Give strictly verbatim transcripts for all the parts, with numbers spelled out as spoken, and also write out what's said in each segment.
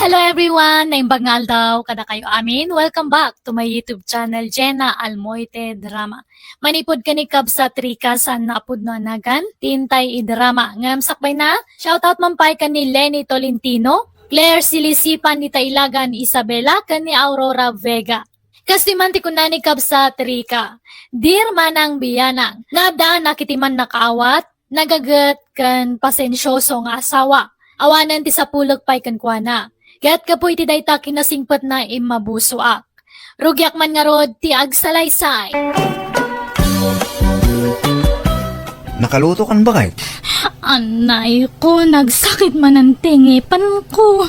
Hello everyone! Naimbag nga aldaw kadakayo amin. Welcome back to my YouTube channel, Jenna Almoite Drama. Manipud ken ni Kabsat Rica, saan nga pudno a nagan, ti intay idrama. Ngem sakbayna, shoutout man pay ken ni Lenny Tolentino, Claire Silisipan, ni Tailagan Isabela, ken ni Aurora Vega. Kastoy man ti kuna ni Kabsat Rica, Dear Manang Biyanang, naaddaannak iti mannakaawat, nagaget, ken pasensioso nga asawa. Awanen ti sapulek pay kenkuana. Ket gapu iti dayta kinasingpetna, immabusoak. Rugiak man ngarud ti agsalaysay. Nakalutokan, baket? Anay ko, nagsakit manen ti ngipenko.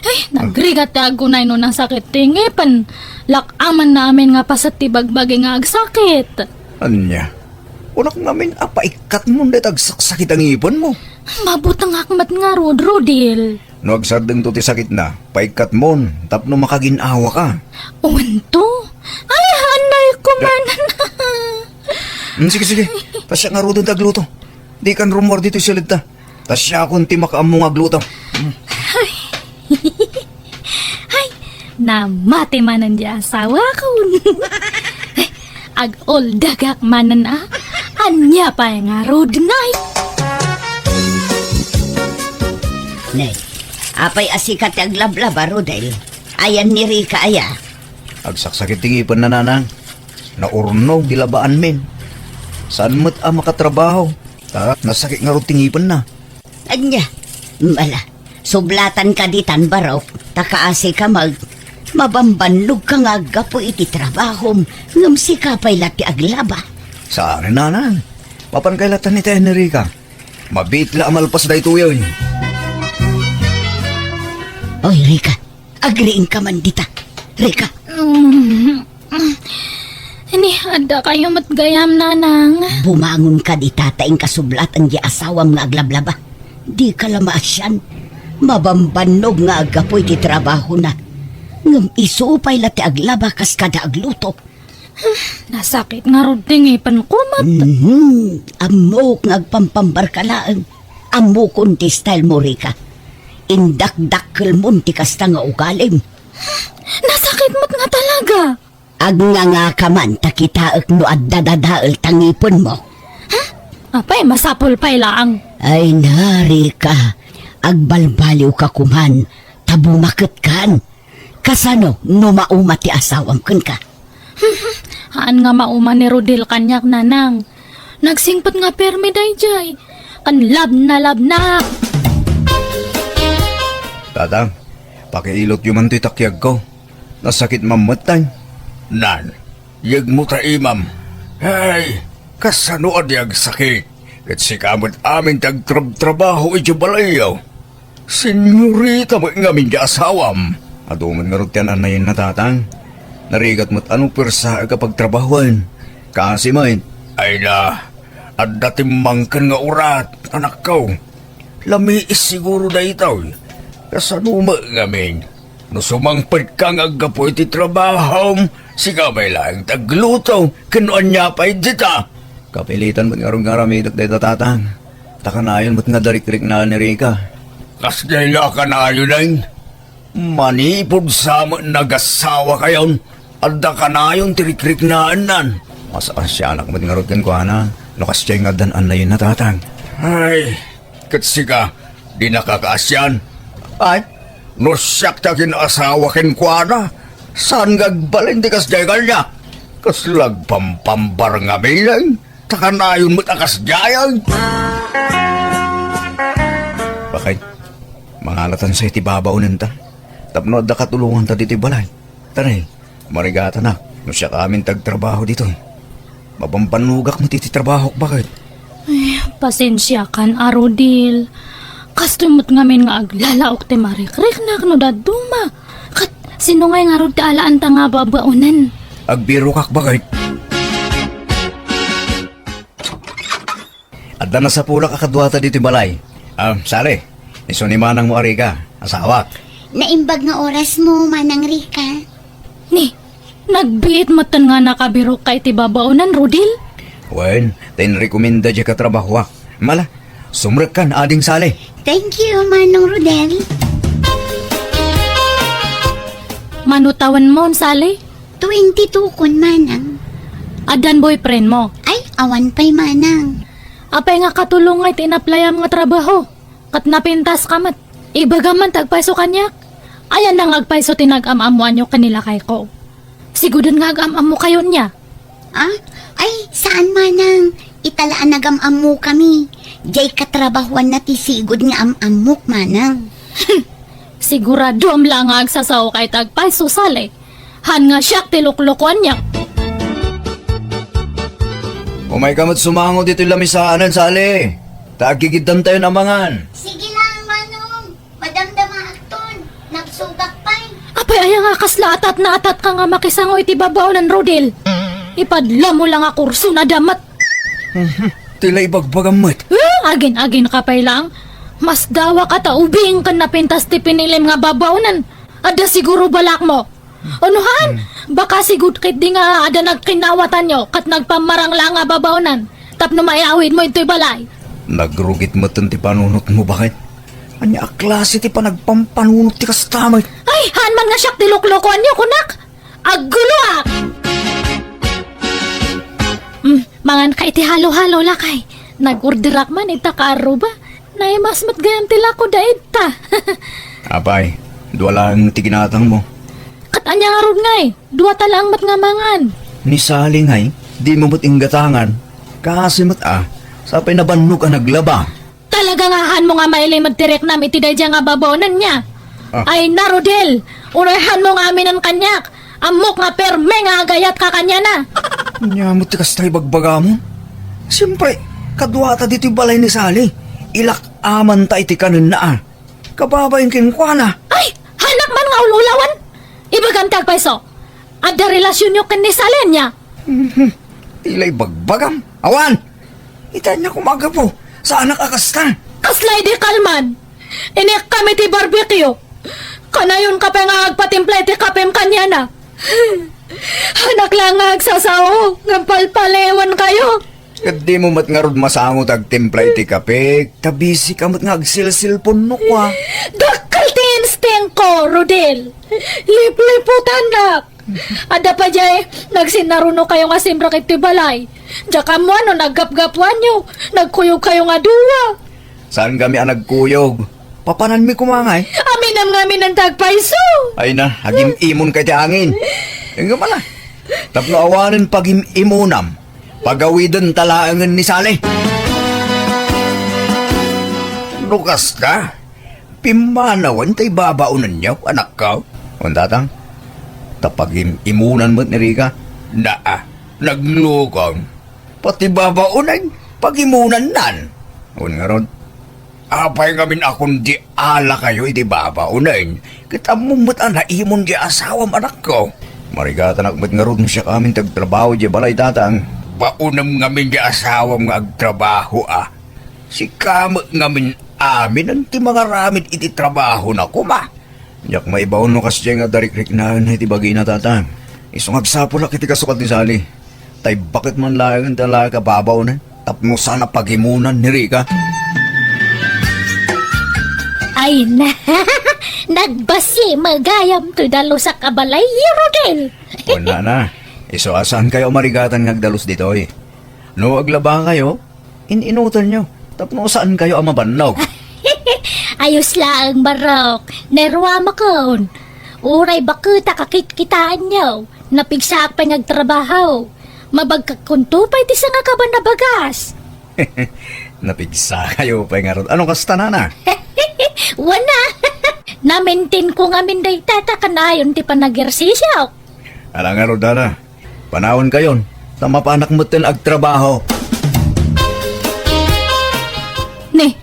Ay, nagrigat ti agunay no nasakit ti ngipen. Lak-amanna amin nga paset ti bagbagi nga agsakit. Ania? Kunak ngamin a paikkatmon dayta agsaksakit a ngipenmo. Mabutengak met ngarud, Rodel. No agsardengto ti sakitna, paikkatmon tapno makagin-awaka. Wen to? Ay, anay ko man. Mm, sige, sige. Ta siak ngaruden ti agluto. Dikan rummuar ditoy siledta. Ta siakon ti makaammo nga agluto. Mm. Ay, namati manen ti asawakon. Ay, aguldagak manen a. Ania pay ngarud ngay? Ne, apay a sika ti aglablaba, Rodel? Ayan ni Rica aya? Agsaksakit ti ngipenna, nanang. Naurnog ti labaanmin. Saan met a makatrabaho. Ta nasakit ngarud ti ngipenna. Ania? Mala, sublatan ka ditan, barok, ta kaasi ka mag-, mabambannogka nga aggapu iti trabahom, ngem sika pay la ti aglaba. Saan, nanang. Mapan kay latan iti Enrica. Mabiit la a malpas daytoy, oy. Oy, Rica, agriingka man dita. Rica. Mm. Ni, adda kayo met gayam, nanang. Bumangon ka dita ta inka sublatan ti asawam nga aglablaba. Dika la maasian. Mabambannog nga aggapu iti trabahona. Ngem isu pay la ti aglaba kas kada agluto. Nasakit ngarud ti ngipenko met. Mhm. Ammok nga agpampambarka laeng. Ammokon ti style mo, Rica. Indakdakkelmon ti kasta nga ugalim. Nasakit met nga talaga. Agngangaka man ta kitaek no adda dadael ta ngipenmo. Ha? Apay, masapul pay laang. Ay na, Rica, agbalbaliwka koman, ta bumaketkan. Kasano no mauma ti asawam kenka? Haan nga mauma ni Rodel kaniak, nanang. Nagsingpet nga permi daydiay. Ken love na love na. Tatang, pakiilotyo man toy takiagko. Nasakit mammettay. Nan, yegmo ta imam. Ay, kasano a di agsakit? Ket sika met amin ti agtrabtrabaho iti balayyo. Senyorita met ngamin ti asawam. Adu met ngarud ti an-annayenna, tatang. Narigat met a no puersaek a pagtrabahoen. Kaasi met. Ay na, adda timmangken nga urat, anakko. Lamiis siguro daytoy. Kasano met ngamin? No sumangpetka nga aggapu iti trabahom, sika pay laeng ti agluto, ken no ania pay dita. Kapilitan met ngarud nga aramidek dayta, tatang. Ta kanayon met nga adda rikriknaan ni Rica. Kasdiay la a kanayonen? Manipud sa met nagasawakayon, adda kanayon ti rikriknaennan. Masaasianak met ngarud kenkuana, no kasdiay nga addan annayenna, tatang. Ay, ket sika, dinaka kaasian. Ay, no siak ti agin-asawa kenkuana, saan nga agbalin ti kasdiay kaniak? Kasla agpampambar ngamin, ta kanayon met a kasdiayen. Bakit? Mangalatan sa iti babaonenta. Tapno adda katulonganta ditoy balay. Tara, marigatanak, no siak amin ti agtrabaho ditoy. Mabambannogak met iti trabahok, bakit? Ay, pasensiakan, a Rodel. Kastoy met ngamin nga aglalaok ti marikriknak no dadduma. Ket sino ngay ngarud ti alaanta nga babaonen? Agbirokak, bakit? Adda nasapulak a kaduata ditoy balay. Ah, Sally, isu ni manangmo a Rica, asawak. Naimbag nga orasmo, Manang Rica. Ni, nagbiit metten nga nakabirokka iti babaonen, Rodel? Wen, ta inrekomenda diay katrabahoak. Mala, sumrekkan, Ading Sally. Thank you, Manong Rodel. Ano tawenmo, Sally? Twenty-two kon, manang. Addan boyfriendmo? Ay, awan pay, manang. Apay nga katulong nga iti inaplayam nga trabaho? Ket napintaska met. Ibagam man ti agpayso kaniak. Ayanna nga agpayso ti nag-am-ammoanyo ken ni lakayko. Siguren nga agam-ammokayo nia. Ah? Ay, saan, manang. Ita la a nagam-ammokami. Diay katrabahoanna ti sigud nga am-ammok, manang. Siguradoam la nga agsasaoka iti agpayso, Sally. Haan nga siak ti luklukuanyo. Umayka met sumango ditoy lamisaan, Sally. Ta aggigiddamtayon a mangan. Sige lang, manong. Madamdamaakton. Nagsugak pay. Apay aya nga kasla atat-atatka nga makisango iti babaonan, Rodel? Ipadlamo la nga kurso na damat. Ti la ibagbagam met. Eh, agin-agin ka pay lang. Mas dawak a ta ubing ken napintas ti pinilim nga babaonan. Adda siguro balakmo. Unuhan, baka sigud ketdi nga adda nagkinnawatanyo ket nagpammarang la nga babaonan tapno maiawidmo intoy balay. Nagrugit metten ti panunotmo, baket. Ania a klase ti panagpampanunot ti kasta met? Ay, haan man nga siak ti luklukuanyo, kunak. Agguloak! Mm, mangan ka iti halo-halo, lakay. Nag-orderak man ita ka arruba. Naimas met gayam ti lako da ita. Apay, dua laeng ti ginatangmo. Ket ania ngarud ngay? Dua ta laeng met nga mangan. Ni Sally ngay, dimo met inggatangan. Kaasi met a, sapay nabannog a naglaba. Talaga nga haanmo nga mailimed ti riknam iti daydiay nga babaonan nia? Ah. Ay na, Rodel! Uray haanmo nga aminen kaniak! Ammok nga perme nga agayatka kaniana! Ania met ti kasta ibagbagam? Siempre, kaduata ditoy balay ni Sally. Ilak-amanta iti kanenna a. Kababain kenkuana. Ay! Haanak man nga ul-ulawan! Ibagam ti agpayso! Adda relasionyo ken ni Sally ania? Mhm. Ti la ibagbagam. Awan! Ita ania koma a gapu? Saanak a kasta. Kasla idi kalman. Inikkam iti barbecue. Kanayonka pay nga agpatimpla iti kapem kaniana. Haanak la nga agsasao ngem palpaliwenkayo. Ket dimo met ngarud masango ti agtimpla iti kape, ta busy ka met nga agsilsilpon no kua. Dakkel ti instinct ko, Rodel. Lipliputannak. Adda pay diay nagsinnarunokayo nga simrek iti balay. Diak ammo no naggapgapuanyo, nagkuyogkayo nga dua. Saankami a nagkuyog. Papananmi koma ngay. Aminem ngamin ti agpayso. Ay na, agim-imonka iti angin. Ngem ala, tapno awanen pagim-imonam, pagawidenta laengen ni Sally. No kasta, pimmanawen ta ibabaonenyo, anakko. On, tatang, ta pagim-imonan met ni Rica. Naa, naglukong. Pati babaonen, pagimonannan. On ngarud, apay ngamin a kundi alakayo iti babaonen, ket ammom met a naimon ti asawam, anakko. Marigatanak met ngarud no siak amin ti agtrabaho idiay balay, tatang. Baonem ngamin ti asawam nga agtrabaho a. Sika met ngamin aminen ti mangaramid iti trabahona koma. Diak maibaon no kasdiay nga adda rikriknaan iti bagina, tatang. Isu nga agsapulak iti kasukat ni Sally. Tay baket man laeng ti alaek a babaonen tapno saan a pagimonan ni Rica. Ay na, nagbasi magayam ti dalusak a balay, Rodel. Kuna na, isu a saankayo a marigatan nga agdalus ditoy. No aglabakayo, in-inutanyo tapno saankayo a mabannog. Ayos laeng, Barok. Nerwamakon. Uray baketak a kitkitaenyo. Napigsaak pay nga agtrabaho. Mabagkakkunto pay ti sangakaban a bagas. Napigsakayo pay ngarud. Ano kasta, nana? Wana. Namintinko ngamin dayta ta kanayon ti panagersisio. Ala ngarud, nana. Panawankayon, ta mapanak metten agtrabaho. Ne,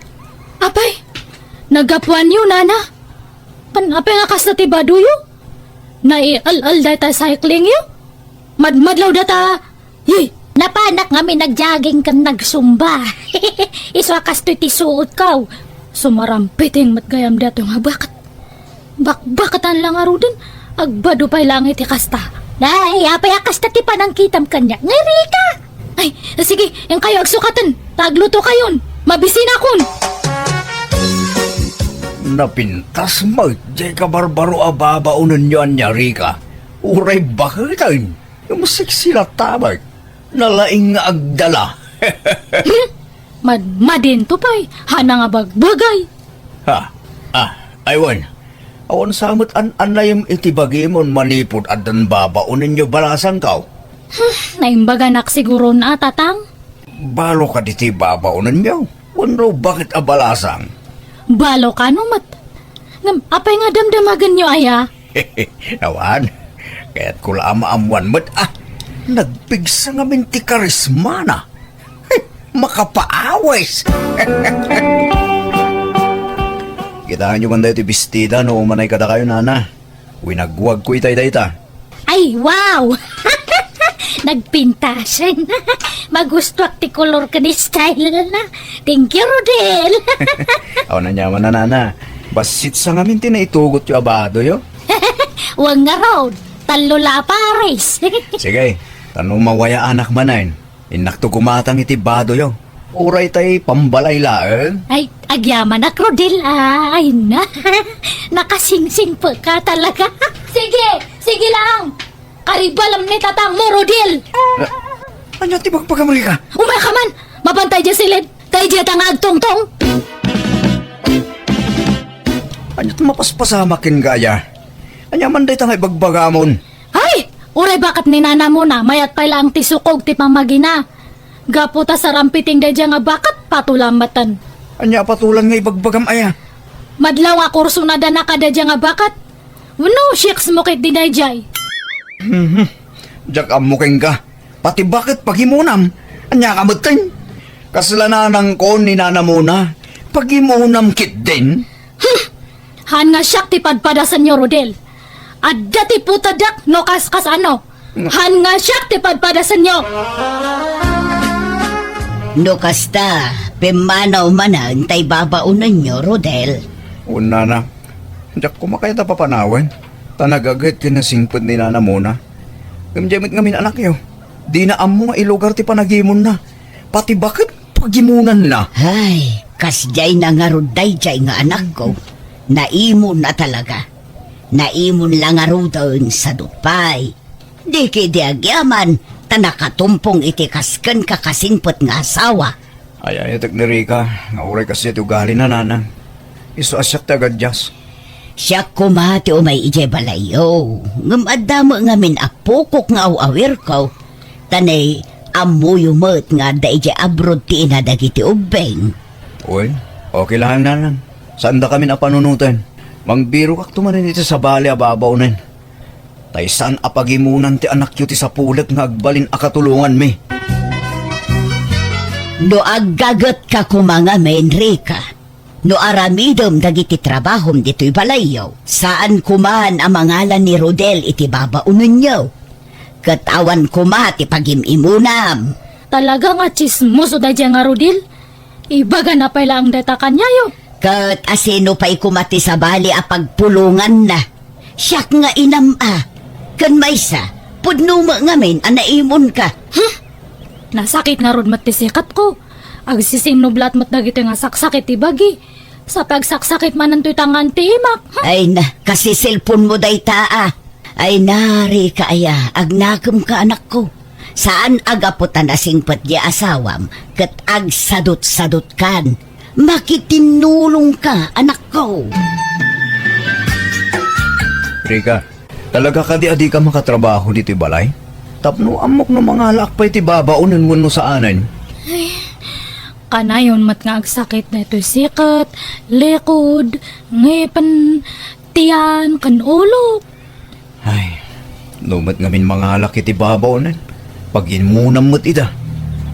apay, naggapuanyo, nana? Pan, apay nga kasta ti badoyo? Naial-al dayta cyclingyo? Madmadlaw data, yey! Napanak ngamin nag-jogging ken nagsumba. Isu a kastoy ti suotko. Sumarampiting met gayam daytoy nga baket. Bakbakatan la ngaruden, agbado pay laeng iti kasta. Nay, apay a kasta ti panangkitam kaniak, nga Rica? Ay, sige, inkayo agsukaten, ta aglutokayon, mabisinakon. Napintas met diay kabarbaro a babaonenyo ania, Rica. Uray baketen, ngem sexy latta met. Nalaing nga agdala. Hmm? Madmadinto pay, hana nga bagbagay. Ha? Ah, ay wen. Awan sa met an-annayem iti bagimon manipud addan babaonenyo balasangko. Hmm, naimbaganak siguron a, Tatang. Balo kaditi babaonenyo? Wenno baket a balasang? Balo kano met. Ngem apay nga damdamagenyo aya? Awan. Kayatko la a maammuan met a nagpigsa ngamin ti karismana. Makapaawis. Kitaenyo man daytoy bestida no umanay kadakayo, nana. Winagwagko itay dayta. Ay, wow! Nagpintasen. Magustuak ti kolor ken style na. Thank you, Rodel. Awan aniaman, nana. Bassit sa ngamin ti naitugotyo a badoyo. Wen ngarud, tallo la a pares. Sige, ta no mawayaanak manen, innakto gumatang iti badoyo. Uray tay pambalay laeng. Ay, agyamanak, Rodel, ah. Ay na. Nakasingsingpet ka talaga. Sige, sige lang. Karibalam ni tatangmo, Rodel. Ah, ania ti bagbagam, Rica? Umay ka man. Mabantay dia siled. Tay dia ta nga agtungtong. Ania ti mapaspasamak ken gaya? Ania man dayta nga ibagbagamon? Ay! Uray baket ni nanamona, mayat pay laeng ti sukog ti pammagina. Gapu ta sarampiting daydiay nga baket, patulan metten. Ania a patulan nga ibagbagam aya? Madlaw nga kursona dana kada daydiay nga baket. Wenno, siyaks mo ket di daydiay. Mhm. Diak ammo kenka. Pati baket pagimunam. Ania ka metten? Kasla nanangko ni nanamona. Pagimunam ketdin? Hmm! Haan nga siak ti padpadasenyo, Rodel. Adda ti putadak no kaskas ano. Haan nga siak ti padpadasenyo. No kasta, pimmanaw manen tay babaonenyo, Rodel. Wen, nana, diak koma kayat a papanawen, ta nagaget ken nasingpet ni nanamona. Ngem diay met ngamin anakyo, dina ammo nga ilugar ti panagimonna. Pati baket pagimunanna. Ay, kasdiay na ngarud daydiay nga anakko. Naimon a talaga. Naimon la ngaruden, sadut pay. Di ketdi agyaman, ta nakatumpong iti kas ken kakasingpet nga asawa. Ay-ayatek ni Rica nga uray kasdiay ti ugalina, nanang. Isu a siak ti agadias. Siak koma ti umay idiay balayyo, ngem adda met ngamin a pukok nga aw-awirko, ta nay, ammoyo met nga adda idiay abroad ti ina dagiti ubbing. Wen, okay laeng, nanang. Saandakamin a panunoten. Mangbirokakto manen iti sabali a babaonen. Tay saan a pagimunan ti anakyo ti sapulek nga agbalin a katulonganmi. No aggagetka koma ngamin, Rica, no aramidem dagiti trabahom ditoy balayyo, saan koman a mangalan ni Rodel iti babaonenyo. Ket awan koma ti pagim-imunam. Talaga nga tsismoso daydiay nga Rodel. Ibagana pay laeng dayta kaniayo. Ket asino pay koma ti sabali a pagpulonganna? Siak nga inam a. Ken maysa, pudno met ngamin a naimonka. Huh? Nasakit ngarud met ti sikatko. Agsisinnublat met dagitoy nga saksakit ti bagi. Sa pagsaksakit manen toy tangan ti imak. Huh? Ay na, kasiselponmo dayta a. Ay na, Rica aya, agnakemka, anakko. Saan a gapu ta nasingpet diay asawam ket agsadutsadutkan. Makitinnulongka, anakko. Rica, talaga kadi a dika makatrabaho ditoy balay? Tapno ammok no mangalaak pay ti babaonen wenno saanen. Ay, kanayon met nga agsakit daytoy sikat, likod, ngipen, tiyan, ken ulo. Ay, no met ngamin mangalak iti babaonen, pagimunam met ida.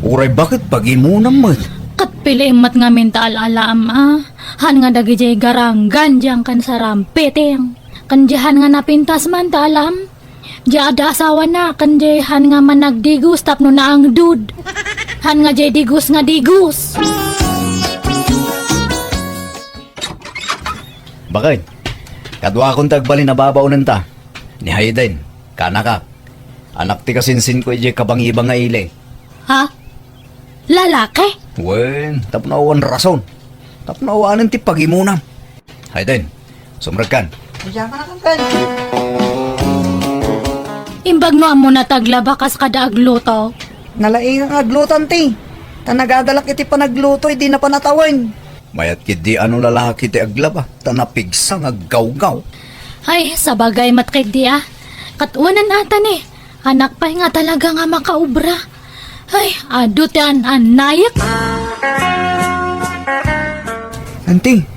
Uray baket pagimunam met. Ket piliim met ngamin ta al-alaam a. Haan nga dagidiay garanggan diay ken sarampiting. Ken diay haan nga napintas man ta alaam. Diay adda asawana, ken diay haan nga managdigos tapno naangdud. Haan nga diay digos nga digos. Bakit? Kaduakon ti agbalin a babaonenta. Ni Hayden, kanaka. Anak ti kasinsinko idiay kabangibang nga ili. Ha? Lalaki? Wen, tapno awan rason. Tapno awanen ti pagimunam. Hayden, sumrekkan. Diak man, Uncle. Imbag no ammona ti aglaba kas kada agluto. Nalaing nga agluto, Auntie. Ta nagadalak iti panagluto, idi napan a tawen. Mayat ketdi a no lalaki ti aglaba, ta napigsa nga aggawgaw. Ay, sabagay met ketdi a. Ket wen ata ni, anak pay nga talaga nga makaobra. Ay, adu ti an-annayek. Auntie,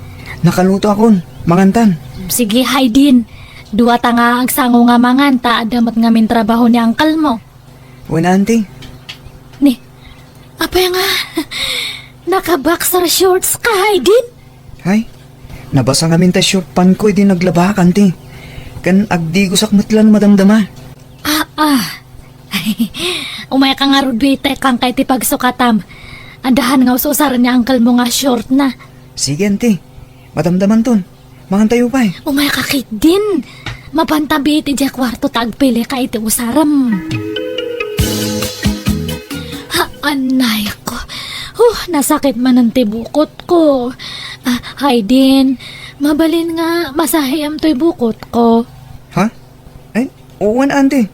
nakaluto akon. Mangantan. Sige, Hayden. Duata nga agsango nga mangan, ta adda met ngamin trabaho ni uncle mo. Wen, Auntie. Ni, apay nga naka-boxer shorts ka, Hayden? Ay, nabasa ngamin ta short pant ko idi naglabak, Auntie. Ken agdigosak met la no madamdama. Ah, ah. Umayka ngarud, bitek, kangkay ti pagsukatam. Addahan nga ususaren ni uncle mo nga short na. Sige, Auntie. Madamdamanton. Mangantayo pay. Umayka ketdin. Mapantabi iti diay kuarto ta agpilika iti usarem. Ha, annay ko. Huh, nasakit manen ti bukot ko. Ah, Hayden, mabalin nga masahiam toy bukot ko. Ha? Ay, wen, Auntie.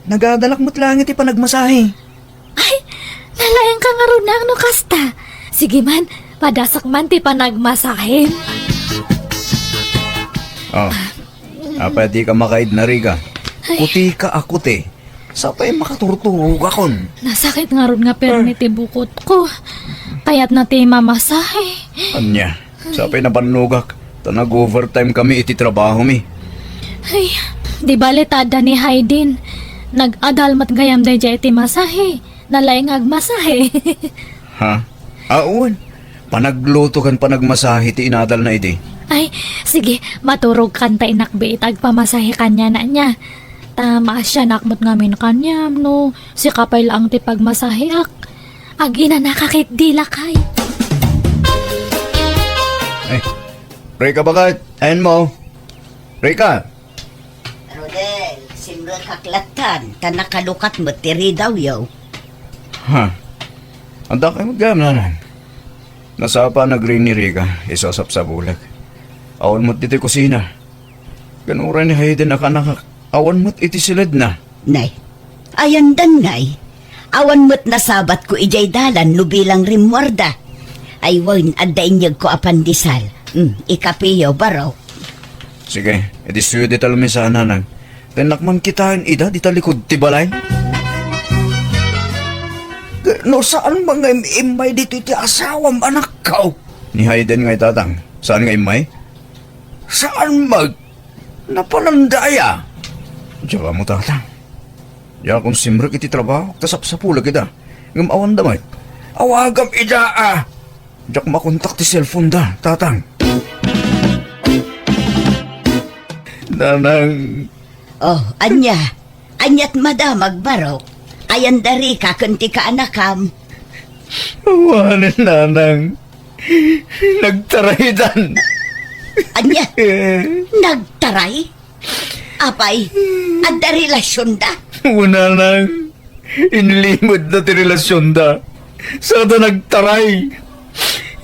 Nagadalak met laeng iti panagmasahe. Ay, nalaingka ngarud no kasta. Sige man, padasak man ti panagmasahem. Oh, apay dika makaidna, Rica? Ay. Kutika a kuti. Sapay makaturturogakon. Nasakit ngarud nga permi ti bukot ko. Kayatna ti mamasahe. Ania? Sapay nabannogak, ta nag-overtime kami iti trabahomi. Ay, di bale ta adda ni Hayden. Nag-adal met gayam daydiay iti masahe. Nalaing nga agmasahe. Ha? Awan. Panagluto ken panagmasahe ti inadalna idi. Ay, sige, maturogkan ta inakbi ita agpamasahe kaniana nia. Ta maasianak met ngamin kaniam no sika pay laeng ti pagmasaheak. Aginanaka ketdi, lakay. Ay, Rica, baket? Ayanmo? Rica! Rodel, simrekak lattan, ta nakalukat met ti ridawyo. Ha? Adda kay met gayam, Nanang? Nasapa a nagring ni Rica, isu a sapsapulek. Awan met ditoy kusina. Ken uray ni Hayden a kaanakak, awan met iti siledna. Nay, ayandan ngay. Awan met nasabatko idiay dalan no bilang rimmuarda. Ay wen, adda inyegko a pandesal. Hmm, ikapeyo, barok. Sige, iti suyo dita lamesa, Nanang. Tennak man kitaen ida dita likud ti balay. No saan man nga im-, immay ditoy ti asawam, anakko? Ni Hayden ngay, Tatang. Saan nga immay? Saan met? Napalandaya. Diak ammo, Tatang. Diakon simrek iti trabaho, ta sapsapulek ida. Ngem awanda met. Awagam ida, a. Diak makontak ti cellphone da, Tatang. Nanang. Oh, ania? Aniat madamag, barok? Ayan da Rica ken ti kaanakam. Awanen, Nanang. Nagtaraydan. Ania? Eh. Nagtaray? Apay, adda relasionda? Wen, Nanang. Inlimedna ti relasionda. Sada nagtaray.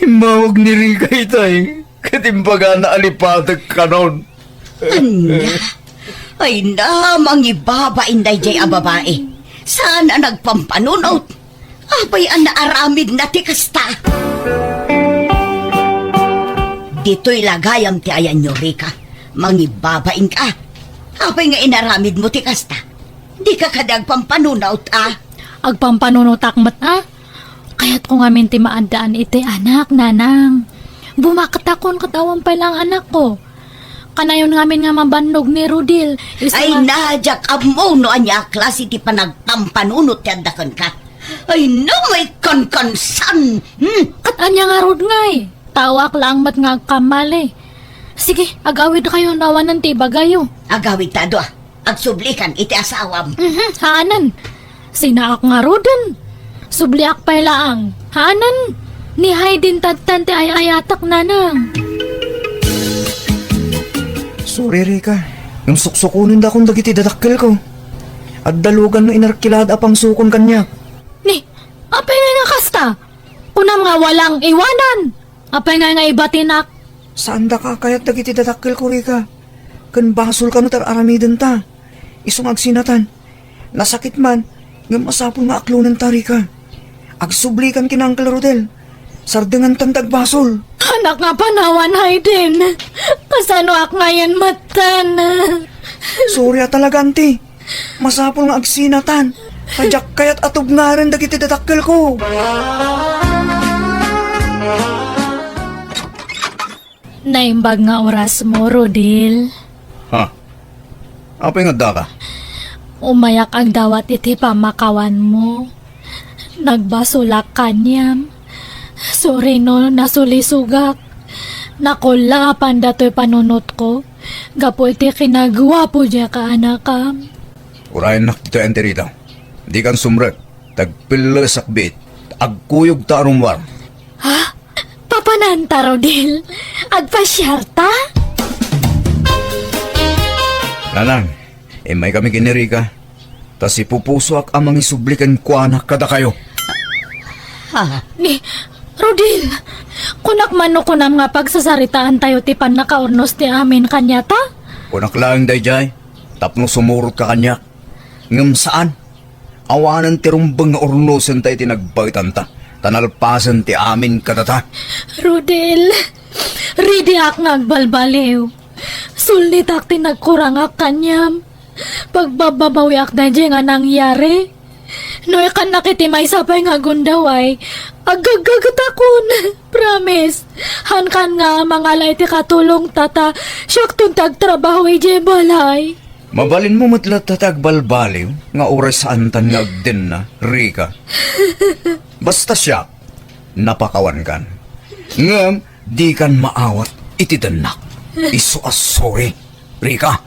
Immawag ni Rica itay. Ket imbagana a lipatek kanon. Ania? Ay na, mangibabain daydiay a babai. Saan a nagpampanunot? Apay a naaramidna ti kasta? Ditoy la gayam ti ayanyo, Rica. Mangibabainka. Apay nga inaramidmo ti kasta? Dika kadi agpampanunot, a? Agpampanunotak met, a? Kayatko ngamin ti maaddaan iti anak, Nanang. Bumaktakon ket awan pay laeng anakko. Kanayon ngamin nga mabannog ni Rodel. Isu nga, ay na, diak ammo no ania a klase ti panagpampanunot ti adda kenka. Ay na, maikankansan! Hmm? Ket ania ngarud ngay? Taoak laeng met nga agkammali. Sige, agawidkayo no awanen ti ibagayo. Agawidta a dua. Agsublikan iti asawam. Mhm, haanen. Sinaak ngaruden. Subliak pay laeng. Haanen. Ni Hayden tattan ti ay-ayatek, Nanang. Sorry, Rica. Ngem suksukonendakon dagiti dadakkelko. Adda lugan nga inarkilada a pangsukon kaniak. Ni, apay nga kasta? Kunam nga walang iwanan. Apay nga nga ibatinak? Saandaka a kayat dagiti dadakkelko, Rica. Ken basol kano ti ar-aramidenta. Isu nga agsinatan. Nasakit man, ngem masapul nga aklonenta, Rica. Agsublikan ken Uncle Rodel. Sardengantan ti agbasol. Anak nga panawan, Hayden. Kasanoak ngayen metten? Sorry a talaga, Auntie. Masapul nga agsinatan. Ta diak kayat a tubngaen dagiti dadakkelko. Naimbag nga orasmo, Rodel. Ha? Apay nga addaka? Umayak agdawat iti pamakawanmo. Nagbasolak kaniam. Sorry no nasulisogak. Nakullaapan datoy panunotko gapu iti kinaguapo diay kaanakam. Urayennak ditoy, Auntie Rita. Dikan sumrek. Tagpillesak biit. Agkuyogta a rummuar. Ha? Papananta, Rodel? Agpasiarta? Nanang, immaykami ken ni Rica. Ta sipupusoak a mangisubli kenkuana kadakayo. Ha? Ni, Rodel, kunak man no kunam nga pagsasaritaantayo ti pannakaurnos ti amin kaniata? Kunak laeng daydiay, tapno sumurotka kaniak. Ngem saan. Awanen ti rumbeng nga urnosenta iti nagbaetanta, ta nalpasen ti amin kadata. Rodel, ridiak nga agbalbaliw. Sulnitak ti nagkurangak kaniam. Pagbabbabawiak daydiay nga nangyari. No ikannak iti maysa pay nga gundaway, aggaggagetakon. Promise, hankan nga mangala iti katulongta ta siakton ti agtrabaho idiay balay. Mabalinmo met latta ti agbalbaliw nga uray saantan nga agdenna, Rica. Basta siak, napakawankan. Ngem dikan maawat iti dennak. Isu a sorry, Rica.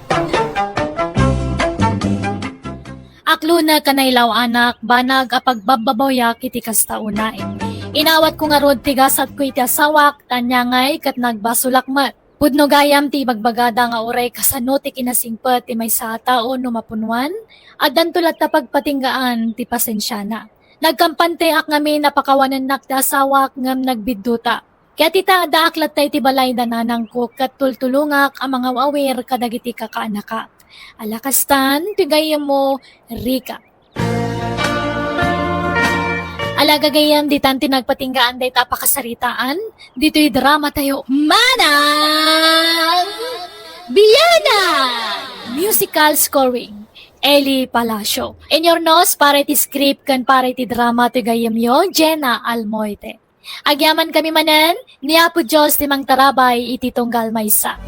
Aklonek a nailaw-anak, banag a pagbabbabawiak iti kasta unaen. Inawatko ngarud ti gasatko iti asawak, ta ania ngay ket nagbasolak met. Pudno gayam ti ibagbagada nga uray kasano ti kinasingpet ti maysa a tao no mapunuan, addanto latta pagpatinggaan ti pasensiana. Nagkampanteak ngamin a pakawanennak ti asawak ngem nagbidduta. Ket ita, addaak latta iti balay da nanangko ket tultulongak a mangaw-awir kadagiti kakaanaka. Ala kastan ti gayyemmo, Rica. Ala gagayyem, ditan ti nagpatinggaan dayta a pakasaritaan ditoy drama tayo, Manang Bianang! Musical scoring, Eli Palacio. Inyurnos para iti script ken para iti drama ti gayyemyo, Jenna Almoite. Agyamankami manen, ni Apo Dios ti mangtarabay iti tunggal maysa.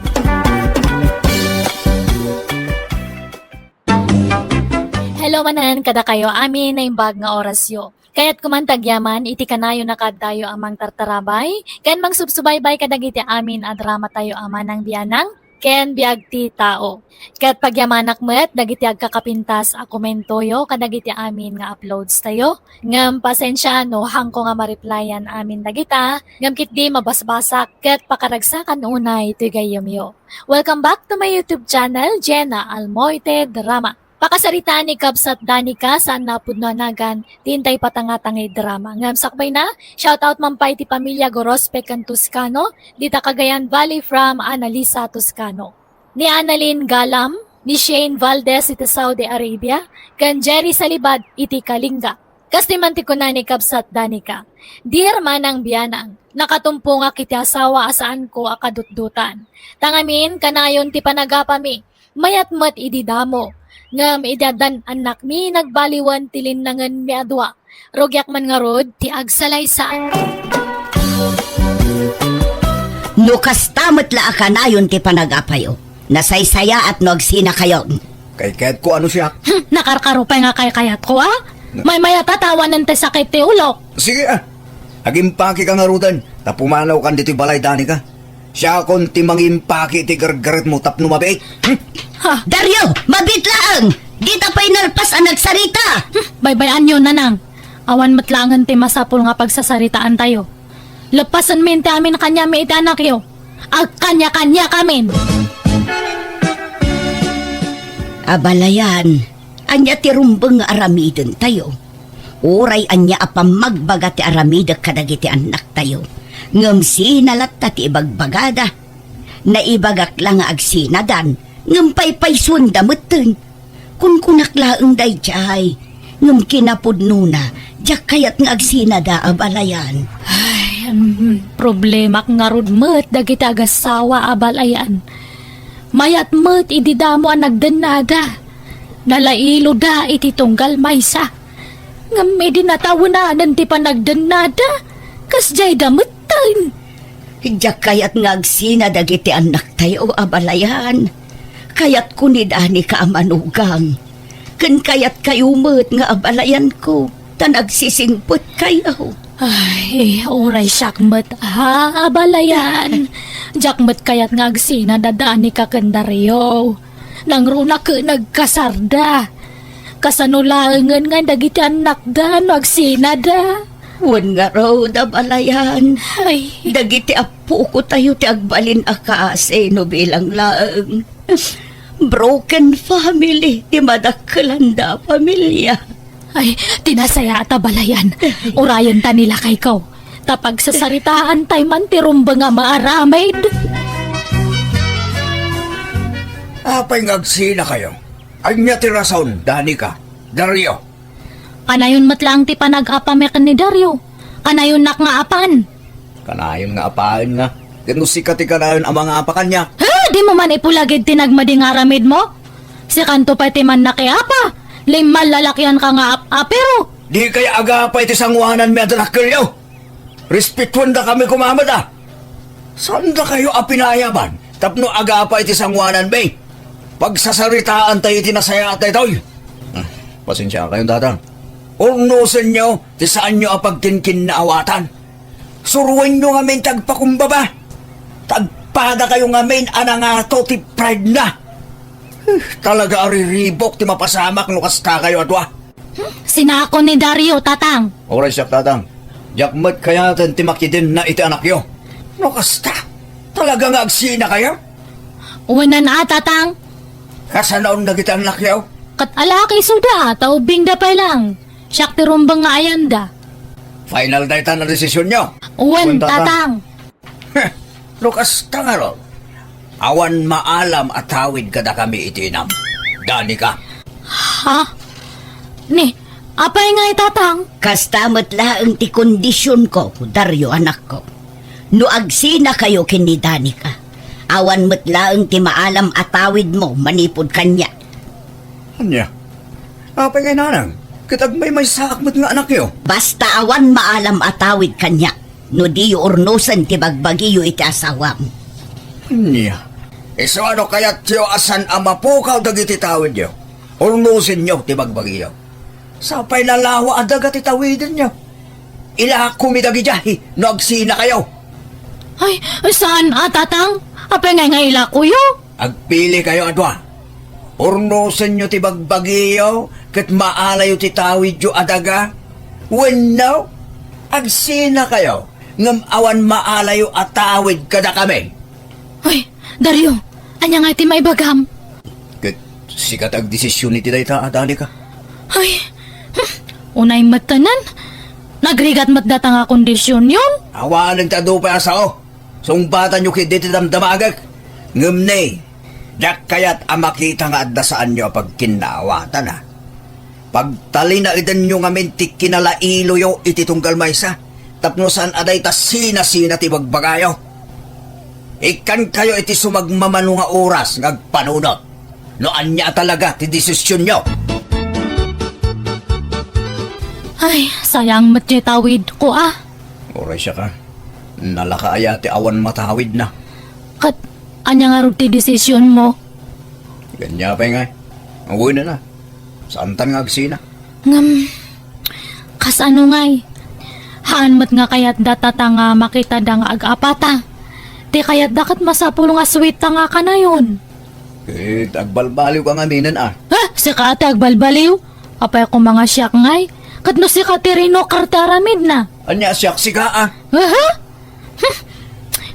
Hello manen kadakayo amin naimbag nga orasyo. Kayatko man ti agyaman iti kanayon a kaaddayo a mangtartarabay ken mangsubsubaybay kadagiti amin a dramatayo a Manang Bianang ken Biag ti Tao. Ket pagyamanak met dagiti agkakapintas a komentoyo kadagiti amin nga uploadstayo. Ngem pasensia no haanko nga ma-replyan amin dagita, ngem ketdi mabasbasak ket pakaragsakan unay toy gayyemyo. Welcome back to my YouTube channel, Jenna Almoite Drama. Pakasaritaan ni Kabsat Danica saan a pudno a nagan ti intay patangatangay drama. Ngem sakbayna, shoutout man pay ti pamilia Gorospe ken Toscano, dita Cagayan Valley from Annalisa Toscano. Ni Annalyn Galam, ni Shane Valdez iti Saudi Arabia, ken Jerry Salibad iti Kalinga. Kas ti man ti kuna ni Kabsat Danica, "Dear Manang Bianang, nakatumpongak iti asawa a saanko a kadutdutan. Ta ngamin, kanayon ti panagapami, mayat met idi damo. Ngem idi addan annakmi, nagbaliwen ti linnangenmi a dua. Rugiak man ngarud ti agsalaysay." No kasta met la a kanayon ti panagapayo, nasaysayaat no agsinakayon. Kaykayatko a no siak. Hmm, nakarkaro pay nga kaykayatko, a? Na- Maymayat a tawanen ti sakit ti ulok. Sige, a. Agimpakika ngaruden, ta pumanawkan ditoy balay, Danica. Siakon ti mangimpaki iti gargaretmo tapno mabiit. Hmm? Ha? Dario, mabiit laeng! Dita pay nalpas a nagsarita! Hmm, baybay-anyo, Nanang. Awan met laengen ti masapul nga pagsasaritaantayo. Leppasenmi ti amin kaniami iti anakyo. Agkaniakaniakamin! Abalayan, ania ti rumbeng nga aramidentayo? Uray ania a pammagbaga ti aramidek kadagiti annaktayo, ngem sina latta ti ibagbagada? Naibagak la nga agsinadan, ngem paypaysuenda metten. Kunkunak laeng daydiay, ngem kinapudnona, diak kayat nga agsinada a balayan. Ay, mm, problemak ngarud met dagiti agassawa a balayan. Mayat met idi damo a nagdennada. Nalailoda iti tunggal maysa. Ngem idi natawenanen ti panagdennada, kasdiayda metten. Diak kayat nga agsina dagiti annaktayo a balayan. Kayatko ni Danica a manugang. Ken kayatkayo met nga abalayanko, ta nagsisingpetkayo. Ay, uray siak met a abalayan. Diak met kayat nga agsina da Danica ken Dario. Nangruna ket nagkasarda. Kasano laengen nga dagiti annakda no agsinada? Wen ngarud, abalayan. Ay. Dagiti appoko tayo ti agbalin a kaasi no bilang laeng. Broken family ti madakkelanda a pamilia. Ay, ti nasayaat, abalayan. Urayenta ni lakayko. Ta pagsasaritaan tay man ti rumbeng a maaramid. Apay nga agsinakayo? Ania ti rason, Danica, Dario? Kanayon met laeng ti panag-apami ken ni Dario. Kanayonnak nga apan. Kanayon nga apaenna. Ket no sika ti kanayon a mangapa kaniak. Ha? Dimo man ipulagid ti nagmadi nga aramidmo? Sikanto pay ti mannakiapa. Limmal lalakianka nga ap-apiro. Dikay agapa iti sangoananmi a dakkelyo. Respetuendakami koma met a. Saandakayo a pinayaban tapno agapa iti sangoananmi. Pagsasaritaantayo iti nasayaat daytoy. Hmm, pasensiakayon, Tatang. Urnosenyo ti saanyo a pagkinkinnaawatan. Suroenyo ngamin ti agpakumbaba. Ta agpadakayo ngamin a nangato ti pride-na. Huh, talaga a riribuk ti mapasamak no kastakayo a dua. Hmm, sinako ni Dario, Tatang. Uray siak, Tatang. Diak met kayaten ti makidenna iti anakyo. No kasta, talaga nga agsinakayo? Wen a, Tatang. Kasanoon dagiti annakyo? Ket alaki isuda, ta ubbingda pay laeng. Siak ti rumbeng nga ayanda. Final dayta a desisionyo? Wen, Wen, Tatang. Tatang. Heh, no kasta ngarud, awan maalam a tawid kadakami iti inam. Danica. Ha? Ni, apay ngay, Tatang? Kasta met laeng ti kondisionko, Dario, anakko. No agsinakayo ken ni Danica, awan met laeng ti maalam a tawidmo manipud kaniak. Ania? Apay ngay, Nanang? Ket agmaymaysaak met nga anakyo. Basta awan maalam a tawid kaniak no diyo urnosen ti bagbagiyo iti asawam. Ania? Isu a no kayatyo a saan a mapukaw dagiti tawidyo, urnosenyo ti bagbagiyo. Sapay la lawa a daga ti tawidenyo. Ilakomi dagidiay no agsinakayo. Ay, saan a, Tatang? Apay ngay nga ilakoyo? Agpilikayo a dua. Urnosenyo ti bagbagiyo ket maalayo ti tawidyo a daga. Wenno, agsinakayo ngem awan maalayo a tawid kadakami. Ay, Dario, ania ngay ti maibagam? Ket sika ti agdesision iti dayta a, Danica. Ay, hmm, unay met tanan. Nagrigat met dayta nga kondisionyon. Awanen ti adu pay a sao. Sungbatanyo ketdi ti damdamagek. Ngem ne, diak kayat a makita nga adda saanyo a pagkinnaawatan, a. Pagtalinaedanyo ngamin ti kinalailoyo iti tunggal maysa, tapno saan a dayta sinasina ti bagbagayo. Ikkankayo iti sumagmamano nga oras nga agpanunot no ania a talaga ti desisionyo. Ay, sayang met ti tawidko, a. Uray siak a, nalaka aya ti awan matawidna. Ket ania ngarud ti desisionmo? Ania pay ngay? Wen a, saantan nga agsina. Ngem, kasano ngay? Haan met nga kayatda, Tatang, a makitada nga ag-apata. Ti kayatda ket masapul nga suitta nga kanayon. Ket agbalbaliwka ngaminen, a. Ha? Sika ti agbalbaliw? Apay koma nga siak ngay? Ket no sika ti rinukar ti aramidna? Ania, siak sika, a? Aha? Hmm.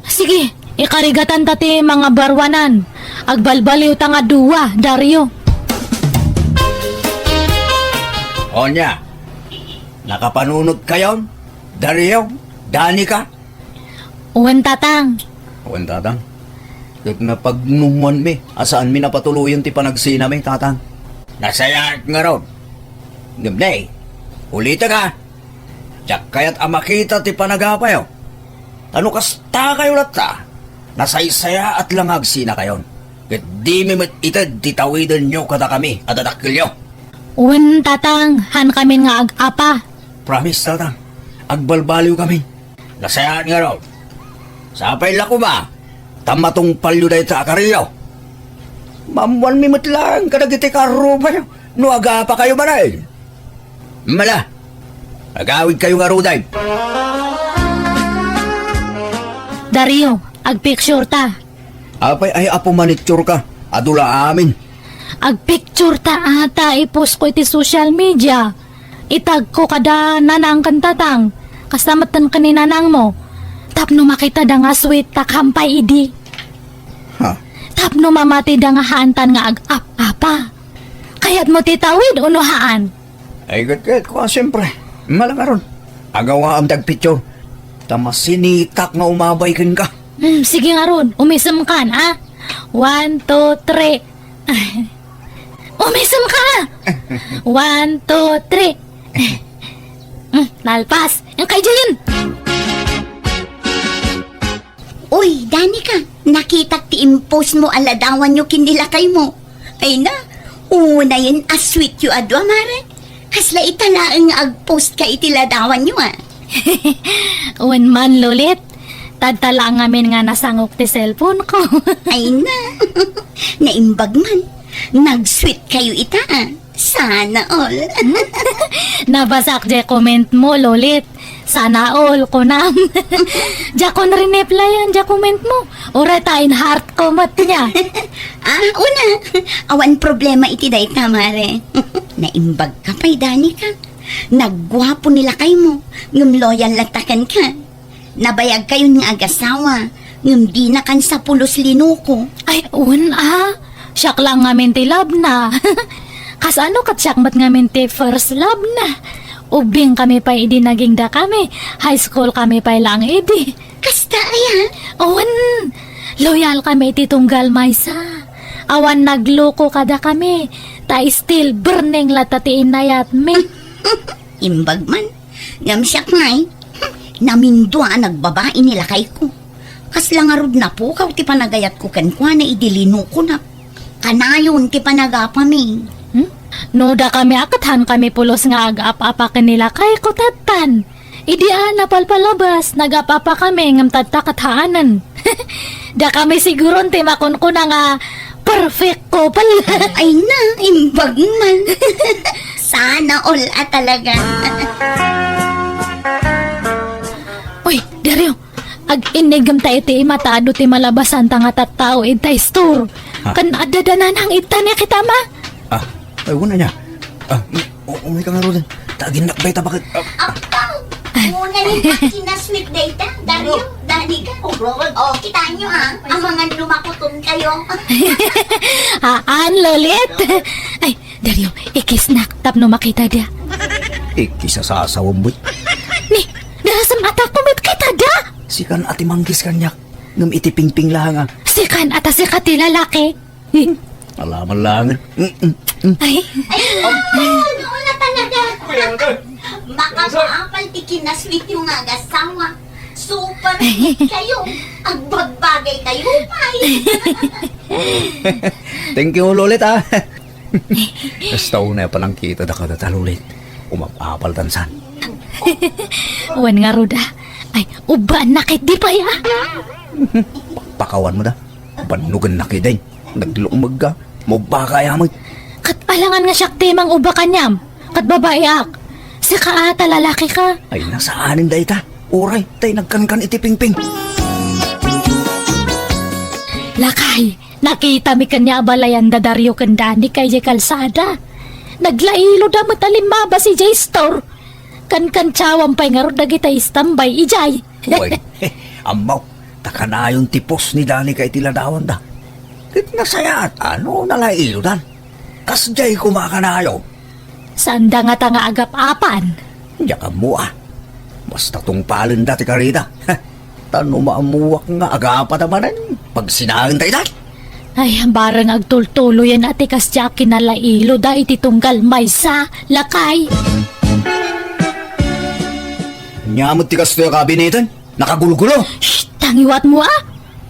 Sige, ikarigatanta ti mangabaruanan. Agbalbaliwta nga dua, Dario. Onya, nakapanunotkayon, Dario, Danica? Wen, Tatang. Wen, Tatang. Ket napagnummoanmi a saanmi a patuloyen ti panagsinami, Tatang. Nasayaat ngarud. Ngem ne, ulitek a, diak kayat a makita ti panagapayo. Ta no kastakayo latta, nasaysayaat la nga agsinakayon. Ket dimi met ited ti tawidenyo kadakami a dadakkelyo. Wen, Tatang, haankamin nga ag-apa. Promise, Tatang. Agbalbaliwkami. Nasayaat ngarud. Sapay la koma ta matungpalyo dayta a karilyo. Maammoanmi met laeng kadagiti karrubayo no agapakayo manen. Mala, agawidkayo ngaruden. Dario, agpicture ta. Apay ay apo manicure ka? Adu la amin. Agpicture ta ata, i-post ko iti social media. Itag ko kada nanang ken tatang. Kasta met ken ni nanang mo. Tapno makitada nga sweet ta kampay idi. Ha? Tapno mamatida nga haantan nga ag-ap-apa. Kayat mo ti tawid uno haan? Ay, ket, ket, kua, siyempre. Malangaron. Agawaam ti agpicture. Ta masinitak nga umabay kenka. Hmm, sige ngarud, umisem kan, ha? One, two, three. Umisem ka! One, two, three. Hmm, nalpas. Ang kay Jayan. Uy, Danica, nakitak ti impost mo a ladawanyo ken ni lakay mo. Ay na, unayen a sweet yo a dua, mare. Kasla ita laeng nga agpost ka iti ladawanyo, a. Wen man, Lolit. Tadta la ngamin nga nasangok ti cellphone ko. Ay na, naimbag man. Nag-sweet kayo ita, a. Sana all. Nabasak diay comment mo, Lolit. Sana all, kunam. Diakon rineplyan diay comment mo. Uray ta in-heart ko met nia. Ah, una. Awan problema iti dayta, mare. Naimbag ka pay, Danica. Nagguapo ni lakay mo. Ngem loyal latta kenka. Nabayag kayon nga agasawa, ngem dina kan sa pulos linuko. Ay, wen a. Siak la ngamin ti love na. Kasano ket siak met ngamin ti first love na. Ubbing kami pay idi naging dakami. High school kami pay laeng idi. Kasta aya? Wen, loyal kami iti tunggal maysa. Awan nagluko kadakami. Ta still burning latta ti inayatmi. Imbag man. Ngem siak ngay, namindua a nagbabai ni lakayko. Kasla ngarud napukaw ti panagayatko kenkuana idi linukonak. Kanayon ti panagapami. Hmm? No dakami a ket haankami pulos nga ag-ap-apa ken ni lakayko tattan. Idi a napalpalabas, nag-ap-apa kami ngem tatta ket haanen. Dakami siguron ti makunkuna nga perfect couple. Ay na, imbag man. Sana all a talaga. Uy, Dario, ag-innigem ta iti ima ta adu ti malabasanta nga tattao ita store. Ha? Ken adda dananang ita ni kita ma? Ah, ay, wala niya. Ah, u-, umay ka nga, Rodan. Tagin na, bay, tabakan. Ah. Apaw! Muna yung kinasweet dayta. Dario, Danica. Oh, Rodan. Oh, kita nyo, ha? Ang mga lumakuton kayo. Haan, Lolit. Ay, Dario, ikisnak tapno makita da. Ikis a sasawem, boy. Ni, darasem ata kumitkita da. Sikan ati manggis kanyak. Ngem iti pingping lang, ah. Sikan ata sika ti lalaki. Alaman lang. Mm, mm, mm. Ay. Ay, ano, ano na talaga? Makapaapal ti kinasweet yung nga agasawa. Super sweet kayo. Agbagbagay kayo, pay. Thank you, Lolit, ah. Basta unay a panangkita da kada talulit. Umapapal tansan. Wen nga ruda. Ay, ubbaan na ket di pay, ah. Pakawan mo da. Bannugan na ket, ay. Naglukmeg ka. Mubba ka, ay, amay. Ket alangan nga siak ti mangubba kaniam. Ket babai ak. Sika ata lalaki ka. Ay, nasaanen dayta. Uray, tay nagkankan iti pingping. Lakay, nakitami kaniak a balayan da Dario ken Dani idiay kalsada. Naglailo da met a limmabas idiay store. Kankantiawan pay ngarud dagiti istambay idiay. Uy, ammo, ta kanayon ti post ni Dani iti ladawanda. Ket nasayaat, ano, nalailodan. Kasdiay koma kanayon. Saanda ngata nga agap-apan? Diak ammo, ah. Basta tungpalenda ti karida. Ta no maammuak nga agapanda manen, Pagsinaen ta ita? Ay, bareng agtultuloyen a ti kasdiak kinalailoda iti tunggal maysa, lakay. Ania met ti kastoy a kabineten? Nakagulgulo? Shh! Tangiwatmo, a!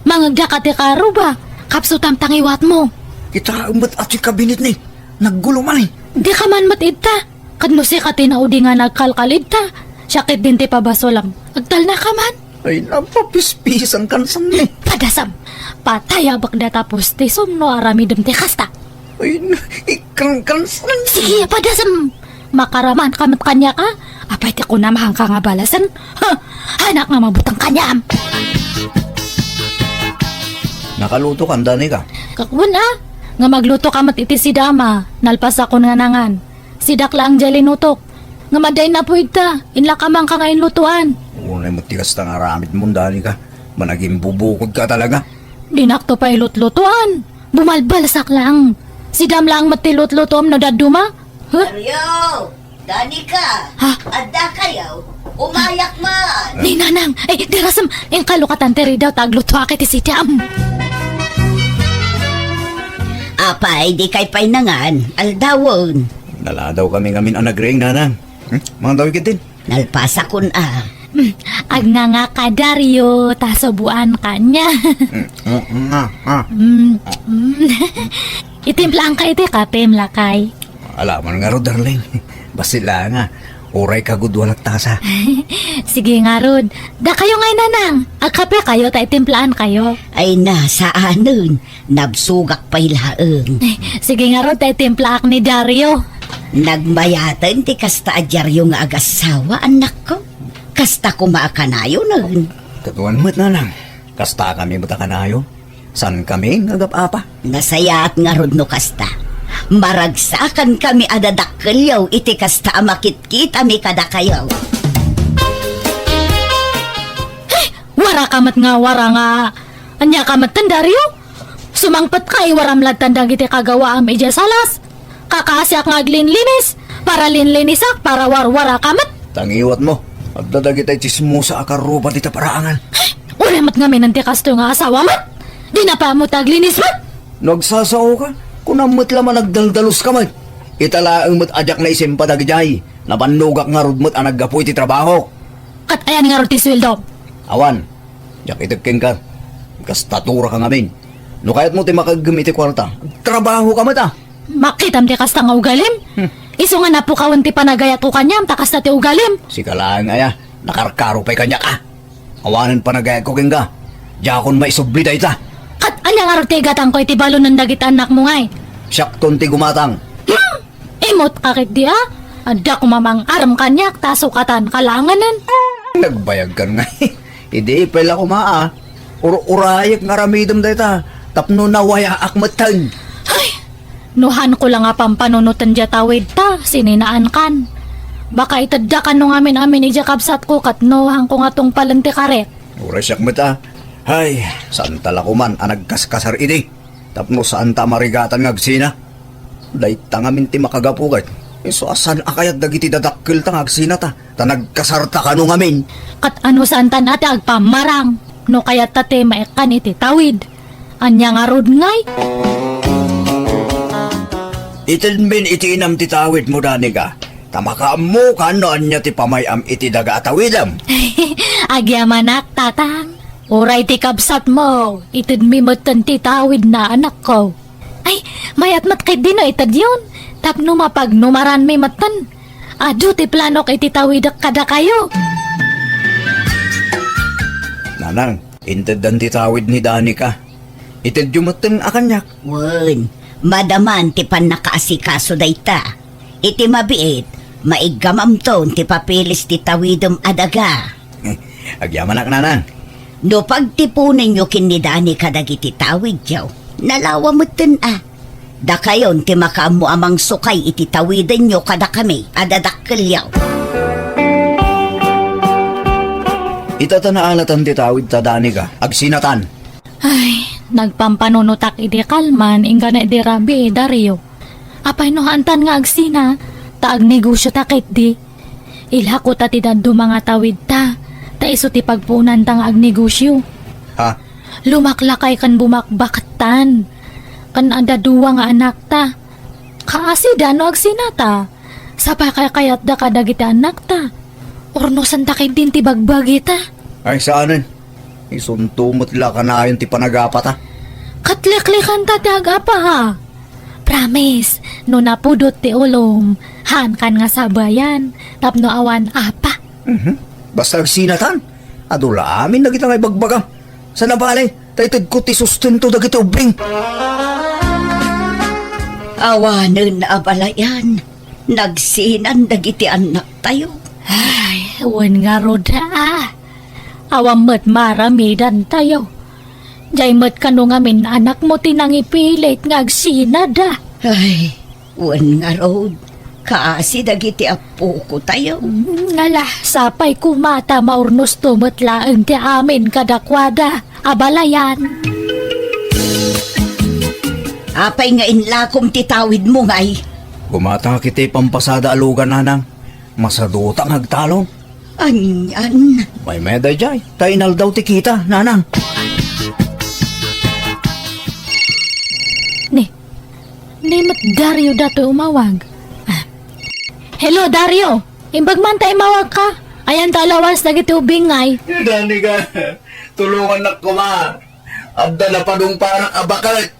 Mangngegda ka ti karuba. Kapsutam, tangiwatmo. Kitaem met a ti kabinetmi. Naggulo man, eh. Dika man met ita. Ket no sika ti naudi nga nagkalkal ita, siak ketdin ti pabasolam. Agtalnaka man. Ay, napapispisankan saan, eh. Padasam. Patayabek data postisom no aramidem ti kasta. Ay, na-, ikkankan saan. Sige, padasam. Makaramanka met kaniak, a? Apay ti kunam, haanka nga balasen? Ha? Haanak nga mabuteng kaniam. Nakalutokan, Danica? Wen, a. Ngem aglutoka met iti sidam a nalpasakon nga nangan. Sidak laeng diay linutok. Ngem adda innapuy ita, inlakamanka nga inlutoan. Unay met ti kasta nga aramidmon, Danica. Managimbubukodka talaga. Dinakto pay lutlutoan. Bumalbalsak laeng. Sidam laeng met ti lutlutoam no dadduma. Huh? Dario! Danica! Ha? Adda kayo? Umayak man! Ni Nanang! Ay, dirasem! Inkalokatan ti ridaw ta aglutoak iti sidam. Apay, dikay pay nangan? Aldawen. Naladaw kami ngamin a nagriing, Nanang. Hmm? Mangdaw ketdin. Nalpasakon a. Mm, agnganga ka, Dario, ta suboan kaniak. Mm, mm, nga, ah. Mm, mm. Itimplaanka iti kapem, lakay. Alaman ngarud, darling. Bassit la nga. Uray kagudua latta sa. Sige ngarud. Dakayo ngay, Nanang. Agkapekayo ta itimplaankayo. Ay na, saanen. Nabsogak pay laeng. Sige ngarud ta itimplaak ni Dario. Nagmayaten ti kasta a diario nga agassawa, annakko. Kasta koma a kanayonen. Kaduan met, Nanang. Kasta kami met a kanayon. Saan kami nga agap-apa? Nasayaat ngarud no kasta. Maragsakan kami a dadakkelyo iti kasta a makitkitami kadakayo. Ay, wara ka met nga wara nga. Ania ka met, Dario? Sumangpet ka, iwaram lattan dagiti kagawaam idiay salas. Kakaasiak nga aglinlinis, para linlinisak, para warwara ka met. Tangiwatmo, adda dagiti tsismosa a karuba dita paraangan. Uray met ngamin ti kastoy nga asawa met. Dina pay ammo ti aglinis met. No agsasaoka, kunam met la man agdaldalos ka met. Ita laeng met a diak naisimpa dagidiay, nabannogak ngarud met a naggapu iti trabahok. Ket ayan ngarud ti sueldo? Awan, diak ited kenka. Gastatura ka ngamin. No kayatmo ti makaeggem iti kuarta, trabaho ka met a. Makitam ti kasta nga ugalim? Hmm. Isu nga napukawen ti panagayatko kaniam ta kasta ti ugalim. Sika laeng aya, nakarkaro pay kaniak a. Awanen panagayatko kenka. Diakon maisubli dayta. Ket ania ngarud ti igatangko iti balonen dagiti annakmo ngay? Siakton ti gumatang. Hmm! Imut ka ketdi a? Adda koma mang-arem kaniak ta sukatan ka laengen. Nagbayagkan ngay. Idi pay la koma a. Ur-urayek nga aramidem dayta tapno nawayaak metten. Ay! No haanko la nga pampanunoten diay tawidta, sininaankan. Baka itedda kano ngamin-amin idiay kabsatko ket no haanko nga tungpalen ti karik. Uray siak met a. Hay, saanta la koman a nagkaskasar idi. Tapno saanta a marigatan nga agsina. Dayta ngamin ti makagapu ket isu a saan a kayat dagiti dadakkelta nga agsinata, ta nagkasarta kano ngamin. Ket ano saantan a ti agpammarang no kayatta ti maikkan iti tawid? Ania ngarud ngay? Itedmin iti inam ti tawidmo, Danica, ta makaammokan no ania ti pamay-am iti daga a tawidem. Agyamanak, tatang. Uray ti kabsatmo, itedmi metten ti tawidna, anakko. Ay, mayat met ketdi no itedyon, tapno mapagnumaranmi metten. Adu ti planok iti tawidek kadakayo. Nanang, inteddan ti tawid ni Danica. Itedyo metten a kaniak. Wen, madaman ti pannakaasikaso dayta. Iti mabiit, maiggamamton ti papilis ti tawidem a daga. Agyamanak, Nanang. No pagtiponenyo ken ni Dani kadagiti tawidyo, nalawa metten a. Dakayon ti makaammo a mangsukay iti tawidenyo kadakami a dadakkelyo. Ita ta naalatan ti tawidta, Danica, agsinatan. Ay, nagpampanunotak idi kalman, inggana idi rabii, Dario. Apay no haantan nga agsina, ta agnegosiota ketdi. Ilako ta ti dadduma nga tawidta, ta isu ti pagpuonanta nga agnegosio. Ha? Lumaklakay ken bumakbaktan. Ken adda dua nga anakta. Kaasida no agsinata. Sapay kayatda kadagiti anakta. Urnosanta ketdin ti bagbagita. Ay, saanen. Isunto met la kanayon ti panagapata. Ket liklikanta ti agapaha. Promise, no napudot ti ulom, haankan nga sabayan, tapno awan apa. Mhm. Basta agsinatan, adu la amin dagita nga ibagbagam. Sana bale, ta itedko ti sustento dagiti ubing. Awanen a balayan, nagsinan dagiti annaktayo. Ay, wen ngarud, a. Awan met maaramidantayo. Jay met kano ngamin anakmo ti nangipilit nga agsinada. Ay, wen ngarud, kaasi dagiti appokotayo. Mm, ngala, sapay koma ta maurnosto met laeng ti amin kadakuada, a balayan. Apay nga inlakom ti tawidmo, ngay? Gumatangak iti pampasada a lugan, nanang. Masaduta nga agtalon. Anian? Maymayat daydiay, ta inaldaw ti kita, nanang. Ni, ni met Dario datoy umawag. Ah. Hello, Dario! Imbag man ta imawagka. Ayan ta alawas dagiti ubing, ngay. Danica, tulongannak koma. Adda napadungpanak a baket.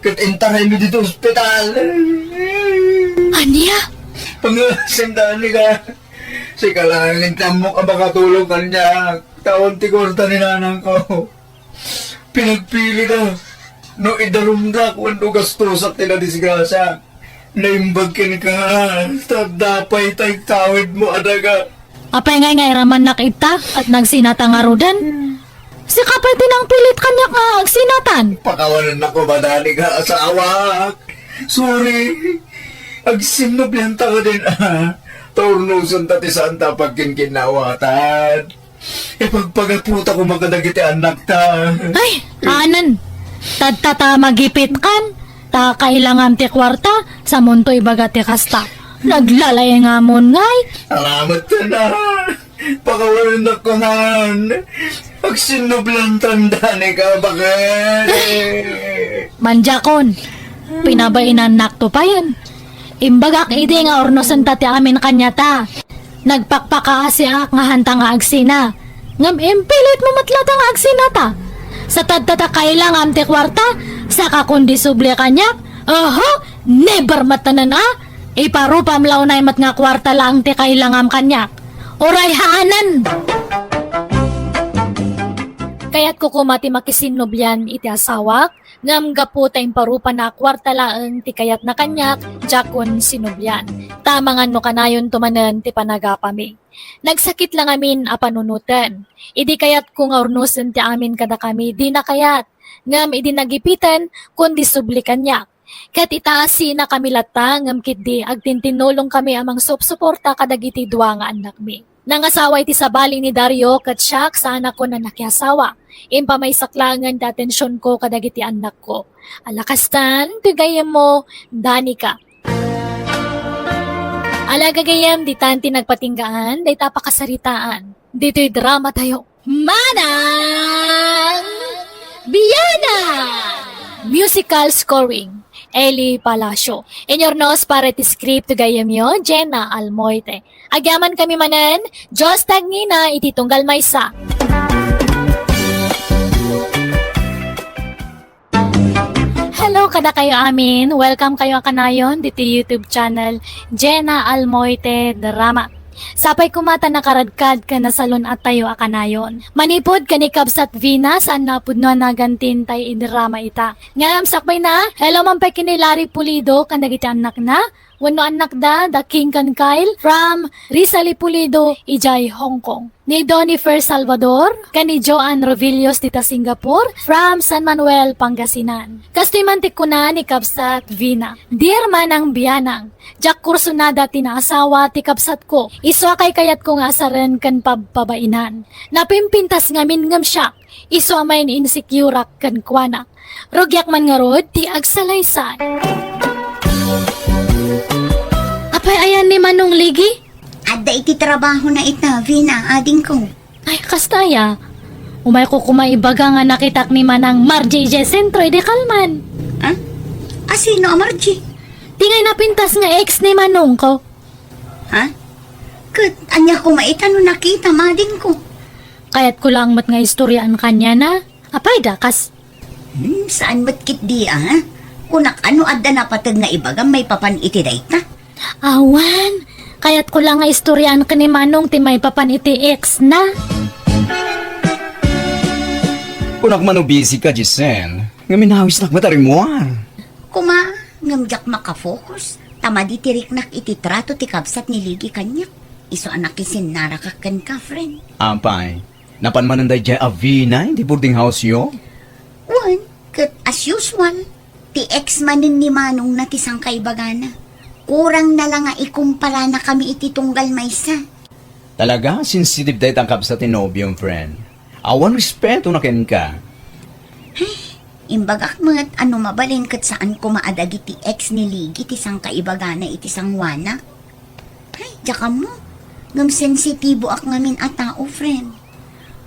Ket intaraymi ditoy ospital. Ania? Pangasim, Danica. Sika laeng ti ammok a makatulong kaniak. Ta awan ti kuarta ni nanangko. Pinagpilida no idarumda wenno gastosak ti nadisgrasya. Naimbag kenka, ta adda pay tay kawidmo a daga. Apay ngay nga iramannak ita, ket nagsinata ngaruden? Sika pay ti nangpilit kaniak nga agsinatan. Pakawanennak koma, Danica, asawak. Sorry. Agsinnublianta kadin, a. Ta urnosenta ti saanta a pagkinkinnawatan. Ipagpagaputa koma kadagiti annakta. Ay, anan. Tadta ta magipitkan. Ta kailangam ti kuarta, samonto ibaga ti kasta. Naglalay nga amon, ngay. Salamat, tana. Pakawalennak koman. Agsinnubliantan, Danica, baket. Manjakon, pinabainannakto payen. Imbagak idi nga urnosenta ti amin kaniata. Nagpakpakaasiak nga hanta nga agsina. Ngem impilitmo met latta nga agsinata. Sa tadta ta kailangam ti kuarta, saka kon disubli kaniak, oho, never met tanan a. Iparupam la unay met nga kuarta laeng ti kailangam kaniak. Uray haanan! Kayatko koma ti makisinnublian iti asawak, ngem gapu ta imparupana a kuarta laeng ti kayatna kaniak, diakon sinublian. Ta amangan no kanayonto manen ti panagapami. Nagsakit la ngamin a panunoten. Idi kayatko nga urnosen ti amin kadakami, dina kayat. Ngem idi nagipiten, kon disubli kaniak. Ket ita, sinakami latta, ngem ketdi agtintinnulongkami a mangsupsuporta kadagiti dua nga annakmi. Nangasawa iti sabali ni Dario ket siak, saanakon a nakiasawa. Impamaysak laengen ti atensionko kadagiti annakko. Ala kastan, ti gayyemmo, Danica. Ala gagayyem, ditan ti nagpatinggaan dayta a pakasaritaan ditoy dramatayo. Manang Biana! Musical scoring, Eli Palacio. Inurnos para iti script ti gayyemyo, Jenna Almoite. Agyamankami manen, Dios tagingna iti tunggal maysa. Hello kadakayo amin. Welcome kayo a kanayon ditoy YouTube channel, Jenna Almoite Drama. Sapay koma ta nakaradkad ken nasalun-attayo a kanayon. Manipud ken ni Kabsat Vina, saan a pudno a nagantin tay idrama ita. Ngem sakbayna, hello man pay ken ni Larry Pulido ken dagiti annakna, wenno annakda, da King ken Kyle, from Rizal y Pulido, idiay Hong Kong. Ni Donnie Fer Salvador, ken ni Joanne Rovillos dita Singapore, from San Manuel, Pangasinan. Kastoy man ti kuna ni Kabsat Vina, Dear Manang Bianang, diak kursunada ti naasawa ti kabsatko. Isu a kaykayatko nga asaren ken pabpabainan. Napimpintas ngamin ngem siak, isu a main-insecure-ak kenkuana. Rugiak man ngarud ti agsalaysay. Apay ayan ni Manong Ligi? Adda iti trabahona ita, Vina, adingko. Ay, kasta aya. Umayko koma ibaga nga nakitak ni Manang Margie idiay sentro idi kalman. Ha? A, sino a Margie? Ti ngay napintas nga ex ni manongko. Ha? Ket ania koma ita no nakitam, adingko? Kayatko laeng met nga istoriaan kaniana. Apay, dakas. Hmm, saan met ketdi, a? Kunak, no adda napateg nga ibagam maipapan iti dayta? Awan, kayatko la nga istoriaan ken ni Manong ti maipapan iti ex na. Kunak man no busy ka, Giselle, nga minawisnak met a rimmuar. Koma, ngem diak makafocus, ta madi ti riknak iti trato ti kabsat ni Ligi kaniak. Isu a nakisinnarakak kenka, friend. Apay, napan manen daydiay a Vina iti boarding house-yo? Wen, ket as usual, ti ex manen ni manongna ti sangkaibagana. Kurangna la nga ikumparana kami iti tunggal maysa. Talaga, sensitive dayta a kabsat ti nobiom, friend. Awan respetona kenka. Imbagak met a no mabalin ket saan koma a dagiti ex ni Ligi ti sangkaibagana iti sangoana. Ay, diak ammo. Ngem sensitiboak ngamin a tao, friend.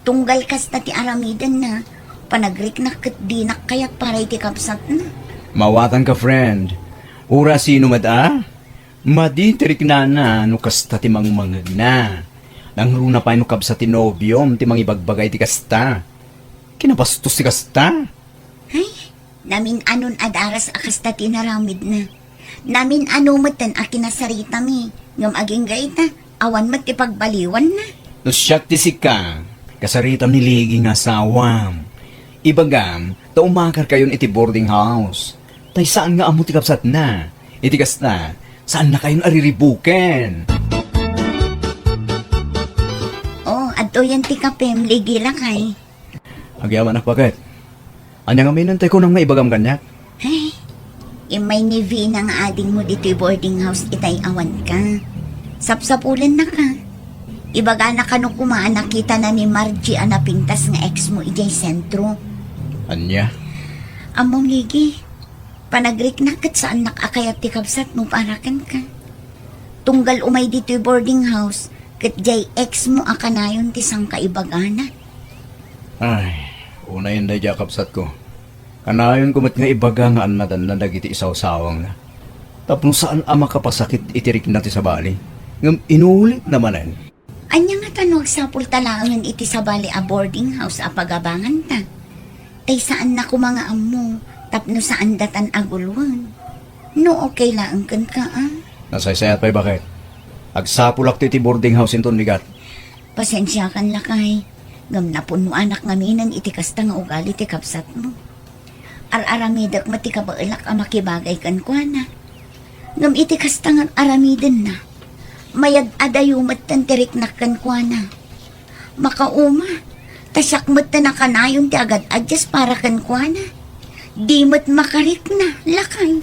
Tunggal kasta ti aramidenna, panagriknak ket dinak kayat para iti kabsatna. Mawatanka, friend. Uray sino met a, madi ti riknana no kasta ti mangmangegna. Nangruna pay no kabsat ti nobiom ti mangibagbaga iti kasta. Kinabastos ti kasta. Ay, namin-anon a daras a kasta ti inaramidna. Namin-ano metten a kinasaritami, ngem agingga ita, awan met ti pagbaliwanna. No siak ti sika, kasaritam ni Ligi nga asawam. Ibagam, ta umakarkayon iti boarding house. Tay saan nga ammo ti kabsatna. Iti kasta, saannakayon a riribuken. Oh, adtoyen ti kapem, Ligi, lakay. Agyamanak, baket. Ania ngamin tay kunam nga ibagam kaniak? Ay, immay ni Vina nga adingmo ditoy boarding house itay awanka. Sapsapulennaka. Ibagana kano koma a nakitana ni Margie a napintas nga ex mo idiay sentro. Ania? Ammom, Ligi, panagriknak ket saannak a kayat ti kabsatmo para kenka. Tunggal umay ditoy boarding house, ket diay ex mo a kanayon ti sangkaibagana. Ay, unayen daydiay a kabsatko. Kanayonko met nga ibaga nga annadanna dagiti isawsawangna. Tapno saan a makapasakit iti rikna ti sabali, ngem inulitna manen. Ania ngata no agsapulta laengen iti sabali a boarding house a pagabanganta? Tay saanna koma nga ammo, tapno saan datan a guloen. No okay laeng kenka, a? Nasaysayat pay, baket. Agsapulakto iti boarding house inton bigat. Pasensiakan, lakay, ngem napunnoanak ngaminen iti kasta nga ugali ti kabsatmo. Ar-aramidek met ti kabaelak a makibagay kenkuana. Ngem iti kasta nga ar-aramidenna, mayad-adayo metten ti riknak kenkuana. Makauma, ta siak metten a kanayon ti agad-addas para kenkuana. Di met makarikna, lakay.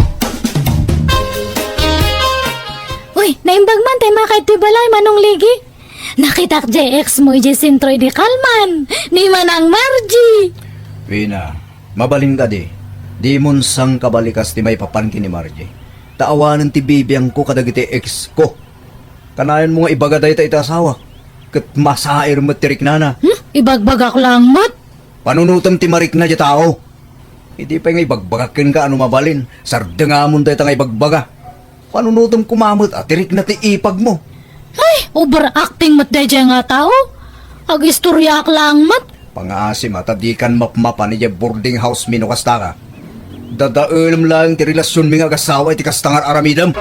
Uy, naimbag man tay makaidtoy balay, Manong Ligi. Nakitak diay ex mo idiay sentro idi kalman ni Manang Margie. Vina, mabalin kadi, dimon sangkabalikas ti maipapan ken ni Margie. Ta awanen ti bibiangko kadagiti ex ko. Kanayonmo nga ibaga dayta iti asawak, ket masair met ti riknana. Hmm? Ibagbagak laeng met. Panunotem ti marikna diay tao. Idi pay nga ibagbagak kenka a no mabalin, sardengamon dayta nga ibagbaga. Panunotem koma met a ti rikna ti ipagmo. Ay, overacting met daydiay nga tao. Agistoriaak laeng met. Pangaasim a ta dikan mapmapan idiay boarding house mi no kasta ka. Dadaelem laeng ti relasionmi nga agasawa iti kasta nga ar-aramidem.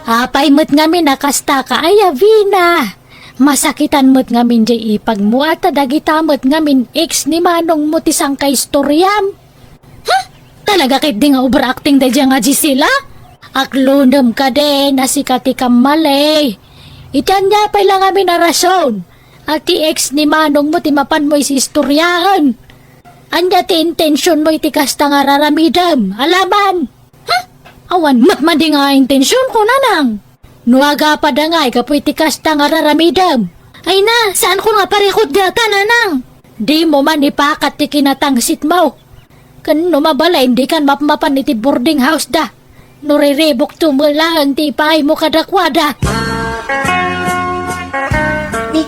Apay met ngamin a kasta ka, aya, Vina? Masakitan met ngamin diay ipagmo a ta dagita met ngamin ex ni manongmo ti sangkaistoriam. Ha? Talaga ketdi nga overacting daydiay nga Gisela? Aklonem kadi a sika ti kammali. Iti ania pay la ngamin a rason a ti ex ni manongmo ti mapanmo isistoriaen? Ania ti intensionmo iti kasta nga ar-aramidem? Alaman? Ha? Awan met madi nga intensionko, nanang. No agapada ngay gapu iti kasta nga ar-aramidem, ay na, saanko nga parikut dayta, nanang. Dimo man ipakat ti kinatangsitmo. Ken no mabalin, dikan mapmapan iti boarding house da. No riribukto met laeng ti ipaaymo kadakuada. Ni,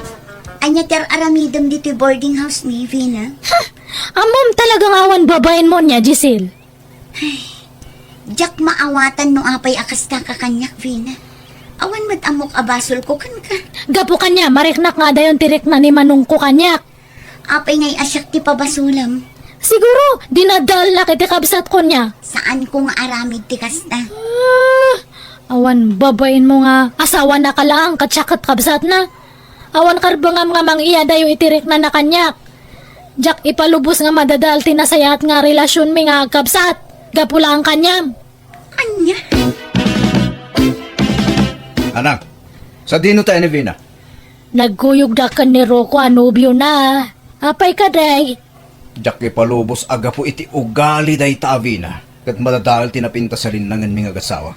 Ania ti ar-aramidem ditoy boarding house mi, Vina? Ha? Ammom talaga nga awan babaenmo ania, Giselle? Diak maawatan no apay a kasta ka kaniak, Vina. Awan met ammok a basolko kenka. Gapu kaniam, mariknak nga adayon ti rikna ni manongko kaniak. Apay ngay a siak ti pabasolem? Siguro, dinadaalnak iti kabsatko ania. Saanko nga aramid ti kasta. Ah, awan babaenmo nga asawana ka laeng ket siak ket kabsatna. Awan karbengam nga mang-iyadayo iti riknana kaniak. Diak ipalubos nga madadael ti nasayaat nga relasionmi nga agkabsat gapu laeng kaniam. Ania? Anak, sadino tayo ni Vina? Nagkuyogda ken ni Rocco a nobiona. Apay kadi? Diak ipalubos a gapu iti ugali dayta a Vina ket madadael ti napintas a linnangenmi nga agasawa.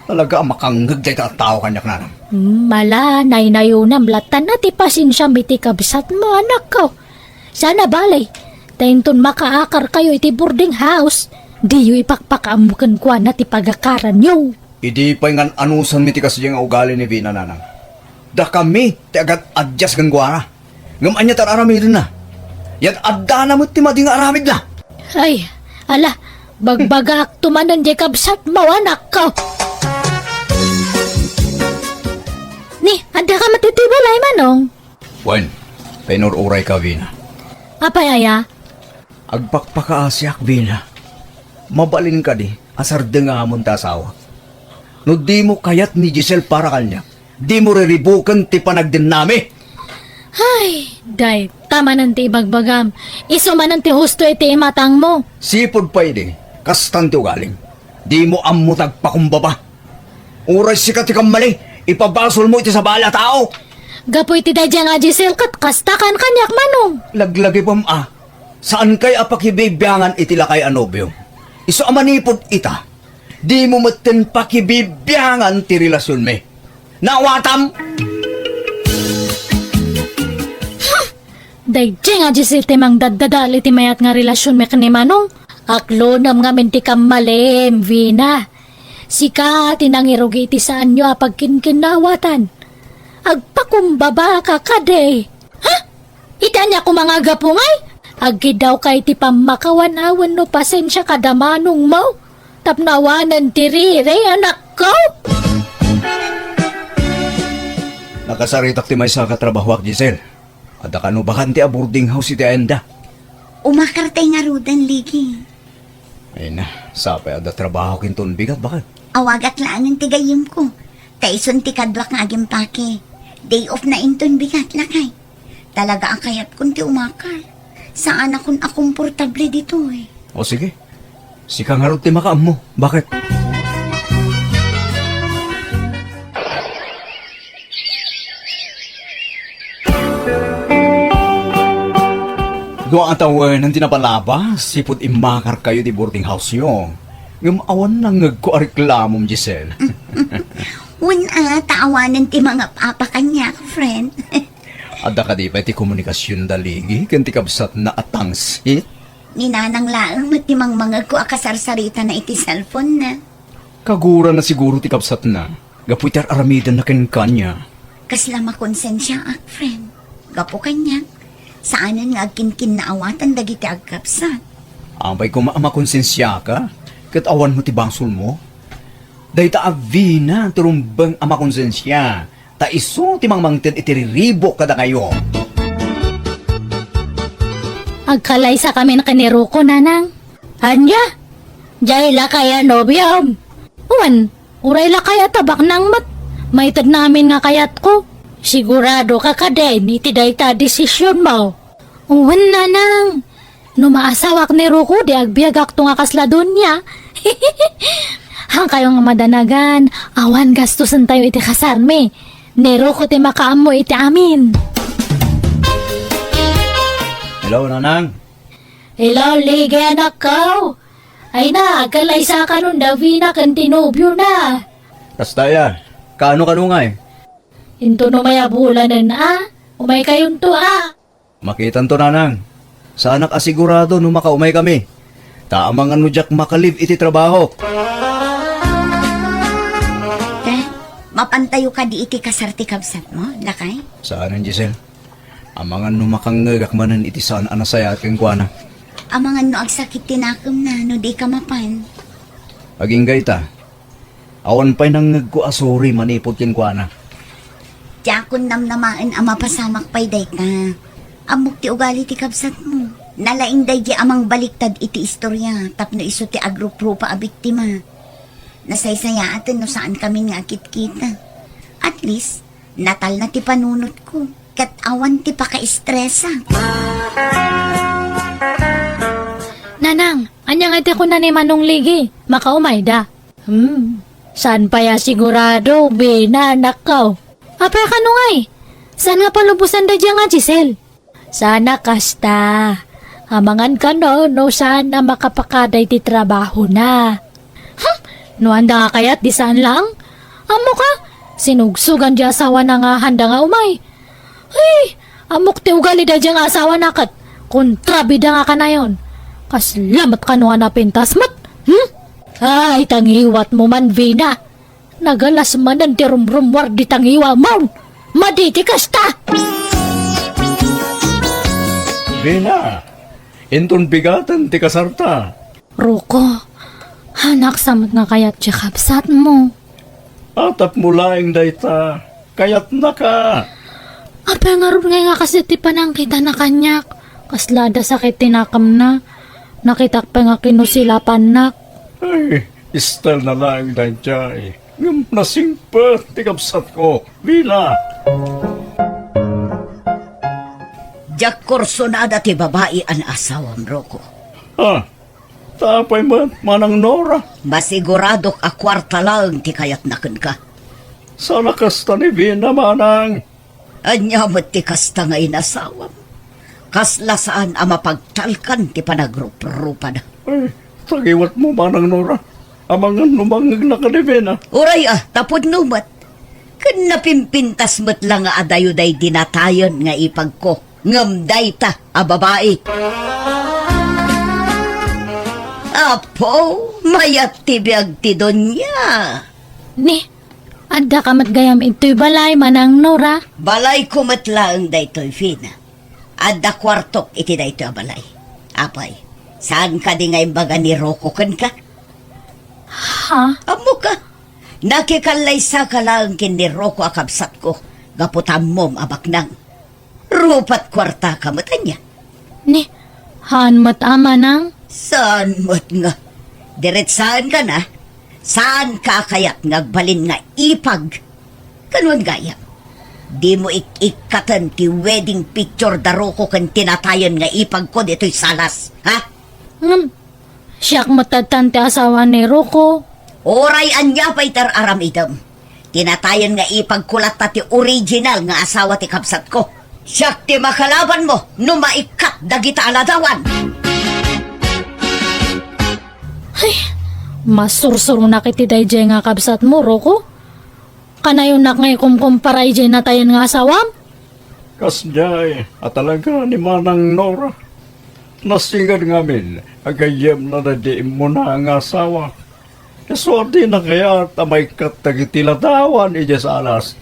Talaga a makangngeg dayta a tao kaniak, nanang. Hmm, ala, naynayonam lattan ti pasensiam iti kabsatmo, anakko. Saan a bale, ta inton makaakarkayo iti boarding house, diyo ipakpakaammo kenkuana ti pagakaranyo. Idi pay ngan-anusanmi ti kasdiay nga ugali ni Vina, nanang. Dakami ti agad-adjust kenkuana. Ngem ania ti ar-aramidenna? Yad-addana met ti madi nga aramidna. Ay, ala, bagbagaakto manen diay kabsatmo, anakko. Ni, addaka met iti balay, Manong? Wen, painur-urayka, Vina. Apay aya? Agpakpakaasiak, Vina. Mabalin kadi a sardengamon ti asawak? No dimo kayat ni Giselle para kaniak, dimo riribuken ti panagdennami. Ay, dayta manen ti ibagbagam. Isu manen ti husto iti imatangmo. Sipud pay idi, kastan ti ugalim. Dimo ammo ti agpakumbaba. Uray sika ti kammali, ipabasolmo iti sabali a tao. Gapu iti daydiay nga Giselle ket kasta kan kaniak, Manong. Laglagipem a, saankay a pakibibiangan iti lakay a nobiom. Isu a manipud ita, dimo metten pakibibiangan ti relasionmi. Naawatam? Daydiay nga Giselle ti mangdaddadael iti mayat nga relasionmi ken ni Manong. Aklonam ngamin ti kammalim, Vina. Sika ti nangirugi iti saanyo a pagkinkinnaawatan. Agpakumbabaka kadi. Ha? Iti ania koma nga gapu ngay? Aggidawka iti pammakawan wenno pasensia kada manongmo tapno awanen ti riri, anakko. Nakasaritak ti maysa nga trabahoak, Giselle. Adda kano bakante a boarding house iti ayanda. Umakartay ngaruden, Ligi. Ay na, sapay adda trabahok inton bigat, baket. Awagak laengen ti gayyemko. Ta isun ti kaduak nga agimpake. Day off na inton bigat, lakay. Talaga a kayatkon ti umakar. Saanakon a komportable ditoy. O sige. Sika ngarud ti makaammo. Baket? Dua a tawen ti napalabas, sipud immakarkayo ti boarding house-yo. Ngem awan nangngegko a reklamom, Giselle. Wen a, ta awanen ti mangap-apa kaniak, friend. Adda kadi pay ti komunikasionda, Ligi, ken ti kabsatna a Tangsit? Ni Nanang laeng met ti mangmangegko a kasarsaritana iti cellphone-na. Kagurana siguro ti kabsatna, gapu iti ar-aramidenna kenkuana. Kasla makonsensiaak, friend. Gapu kaniak, saanen nga agkinkinnaawatan dagiti agkabsat. Apay koma a makonsensiaka, ket awanmo ti basolmo? Dayta a Vina ti rumbeng a makonsensia, ta isu ti mangmangted iti riribuk kadakayo. Agkalaysakamin ken ni Rocco, Nanang. Ania? Diay lakay a nobiom? Wen, uray lakay a tabaknang met. Maitedna amin nga kayatko. Siguradoka kadin iti dayta a desisionmo? Wen, Nanang. No maasawak ni Rocco, di agbiagakto nga kasla doña. Hankayo nga madanagan, awan gastosentayo iti kasarmi. Ni Rocco ti makaammo iti amin. Hello, Nanang. Hello, Ligi, anakko. Ay na, agkalaysakanon da Vina ken ti nobiona. Kasta aya, kaano-kano ngay? Inton umay a bulanen a, umaykayonto a. Makitanto, Nanang. Saanak a sigurado no makaumaykami. Ta amangan no diak makalive iti trabahok. Te, mapantayo kadi iti kasar ti kabsatmo, lakay? Saanen, Giselle. Amangan no makangngegak manen iti saan a nasayaat kenkuana. Amangan no agsakit ti nakemna no dika mapan. Agingga ita, awan pay nangngegko a sorry manipud kenkuana. Diakon namnamaen a mapasamak pay dayta. Ammok ti ugali ti kabsatmo. Nalaing daydi a mangbaliktad iti istorya tapno isu ti agruprupa a biktima. Nasaysayaaten no saankami nga agkitkita. At least, natalna ti panunotko, ket awan ti pakaestresak. Nanang, ania nga iti kuna ni Manong Ligi? Makaumayda. Hmm, saan pay a sigurado, Vina, anakko. Apay kano ngay? Saan nga palubosan daydiay nga Giselle? Saan a kasta. Amangan kano no saan a makapakada iti trabahona. Hmm, no anda nga kayat di saan lang? Ammoka, sinugsogan di asawana nga handa nga umay. Ay, ammok ti ugali daydiay nga asawana ket kontrabida nga kanayon. Kasla met kano a napintas met. Hmm? Ay, tangiwatmo man, Vina. Nagalas manen ti rumrummuar di tangiwamon. Madi ti kasta! Vina, inton bigaten ti kasarta. Rocco, hanaksa met nga kayat ti kabsatmo. Atapmo laeng dayta, kayatnaka. Apay ngarud ngay nga kaset ti panangkitana kaniak? Kasla adda sakit ti nakemna. Nakitak pay nga kinusilapannak. Ay, style na laeng daydiay. Ngem nasingpet ti kabsatko, Vina. Diak kursunada ti babai a naasawam, Rocco. Ah, ta apay met, Manang Nora? Masiguradok a kuarta laeng ti kayatna kenka. Saan a kasta ni Vina, Manang. Ania met ti kasta nga inasawam? Kasla saan a mapagtalkan ti panagruprupada. Ay, tangiwatmo, Manang Nora. Amangan no mangngegna kadi Vina. Uray a, tapudno met. Ken napimpintas met la nga adayo daydi natayen nga ipagko. Ngem dayta a babai. Apo, mayat ti biag ti dunia. Ni, addaka met gayam itoy balay, Manang Nora? Balayko met laeng daytoy, Vina. Adda kuartok iti daytoy a balay. Apay, saan kadi nga imbaga ni Rocco kenka? Ha? Ammoka, nakikallaysaka laeng ken ni Rocco a kabsatko, gapu ta ammom a baknang. Rupat kuartaka met ania? Ni, haan met a, Manang? Saan met nga? Diretsaenka na, saanka a kayat nga agbalin nga ipag? Kanuan gayam, dimo ik-ikkaten ti wedding picture da Rocco ken ti natayen nga ipagko ditoy salas, ha? Ngem, siak met tattan ti asawa ni Rocco. Uray ania pay ti ar-aramidem. Ti natayen nga ipagko latta ti original nga asawa ti kabsatko. Siak ti makalabanmo no maikkat dagita a ladawan. Ay, masursuronak iti daydiay nga kabsatmo, Rocco. Kanayonak nga ikumkumpara idiay natayen nga asawam? Kasdiay a talaga ni Manang Nora. Nasinged ngamin a gayyemna daydi immuna nga asawa. Isu a dina kayat a maikkat dagiti ladawan idiay salas.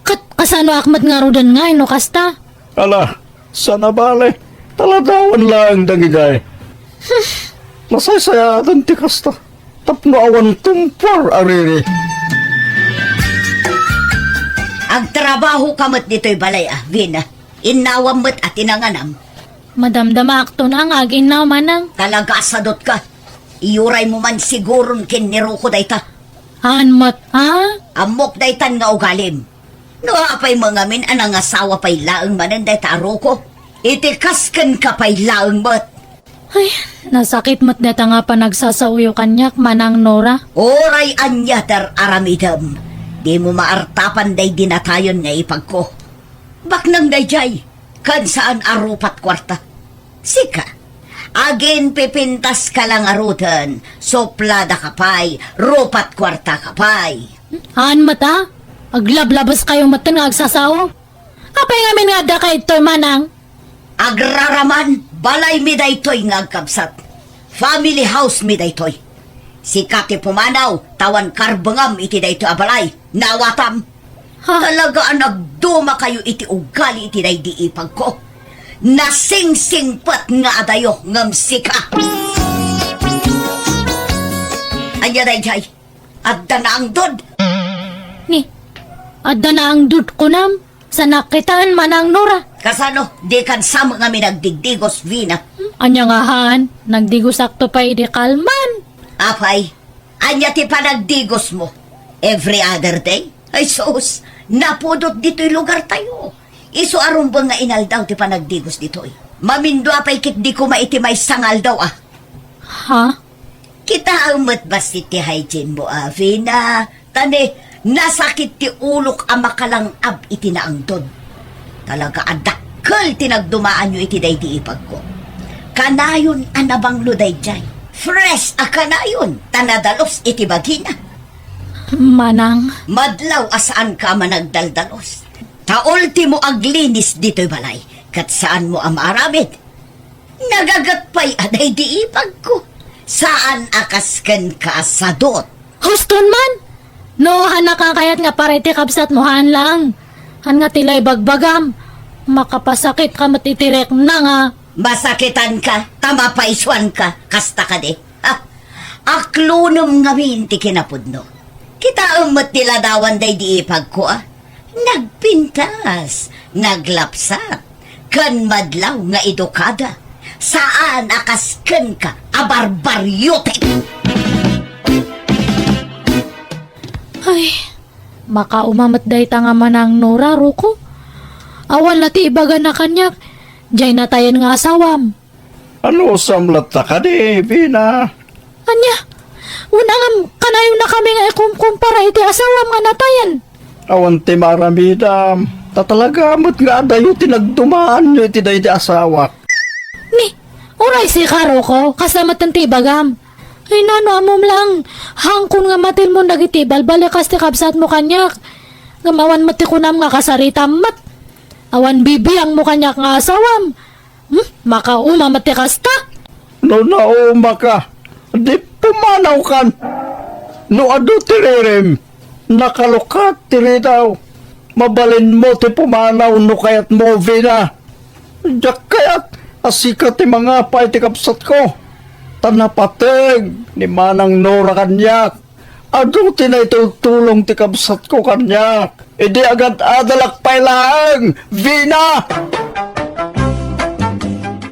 Ket kasanoak met ngaruden ngay no kasta? Ala, saan a bale, ta ladawan laeng dagitoy. Nasaysayaaten ti kasta. Tapno awan tumpor a riri. Agtrabahoka met ditoy balay a, Vina. Innawam met a ti nanganam. Madamdamaakton a nga ag-innaw, Manang. Talaga a sadotka. Iyuraymo man siguron ken ni Rocco dayta. Haan met a? Ammok daytan nga ugalim. No apay met ngamin a nangasawa pay laeng manen dayta a Rocco? Iti kas kenka pay laeng met. Ay, nasakit met dayta nga panagsasaoyo kaniak, Manang Nora. Uray ania ti ar-aramidem, dimo maartapan daydi natayen nga ipagko. Baknang daydiay, ken saan a rupat kuarta. Sika, aginpipintaska la ngaruden, supladaka pay, rupat kuartaka pay. Haan met a? Aglablabeskayo metten nga agsasao? Apay ngamin nga adda kaytoy, Manang? Agraraman, balaymi daytoy nga agkabsat. Family house mi daytoy. Sika ti pumanaw, ta awan karbengam iti daytoy a balay. Naawatam? Ha? Talaga a nagduma kayo iti ugali iti daydi ipagko. Nasingsingpet nga adayo ngem sika. Ania daydiay? Adda naangdod. Ni, adda naangdod kunam? Sanak kitan, Manang Nora. Kasano? Dikan sama nga minagdigdigos, Vina. Ania nga han? Nagdigosakto pay idi kalman. Apay, ania ti panagdigosmo? Every other day? Ay sus, napudot ditoy lugartayo. Isu a rumbeng nga inaldaw ti panagdigos ditoy. Mamindua pay ketdi koma iti maysa nga aldaw a. Ha? Kitaem met bassit ti hygiene mo, Avina. Ta ne, nasakit ti ulok a makalang-ab iti naangdod. Talaga a dakkel ti nagdumaanyo iti daydi ipagko. Kanayon a nabanglo daydiay. Fresh a kanayon ta nadalus iti bagina. Manang. Madlaw a saanka a managdaldalus. Ta ultimo aglinis ditoy balay, ket saanmo a maaramid. Nagaget pay a daydi ipagko. Saan a kas kenka a sadot. Huston man! No, hanak a kayat nga para iti kabsatmo, han lang. Han nga ti la ibagbagam, makapasakitka met iti rekna nga. Masakitanka, ta mapaysuanka, kasta kadi. Ha? Aklonem ngamin ti kinapudno. Kitaem met ti ladawan daydi ipagko a. Nagpintas, naglapsat, ken madlaw nga edukada. Saan a kas kenka a barbariotek. Ay, makauma met dayta nga Manang Nora, Ruko. Awan la ti ibagana kaniak, diay natayen nga asawam. Anusam latta kadi, Vina? Ania? Unangam, kanayonakami nga ikumkumpara iti asawam nga natayen. Awan ti maaramidam. Ta talaga met nga adayo ti nagdumaanyo iti daydi asawak. Ni, uray sika, Ruko, kasla met ti ibagam. Ay, nano, ammom lang, hangkon nga matilmon dagiti balbalikas ti kabsatmo kaniak. Ngem awan met ti kunam nga kasaritam met. Awan bibiangmo kaniak nga asawam. Hmm? Makauma met ti kasta? No naumaka, di pumanawkan. No adu ti ririm, nakalukat ti ridaw. Mabalinmo ti pumanaw no kayatmo, Vina. Diak kayat a sika ti mangapa iti kabsatko. Ta napateg ni Manang Nora kaniak. Adu ti naitultulong ti kabsatko kaniak. Idi agad-adalak pay laeng, Vina!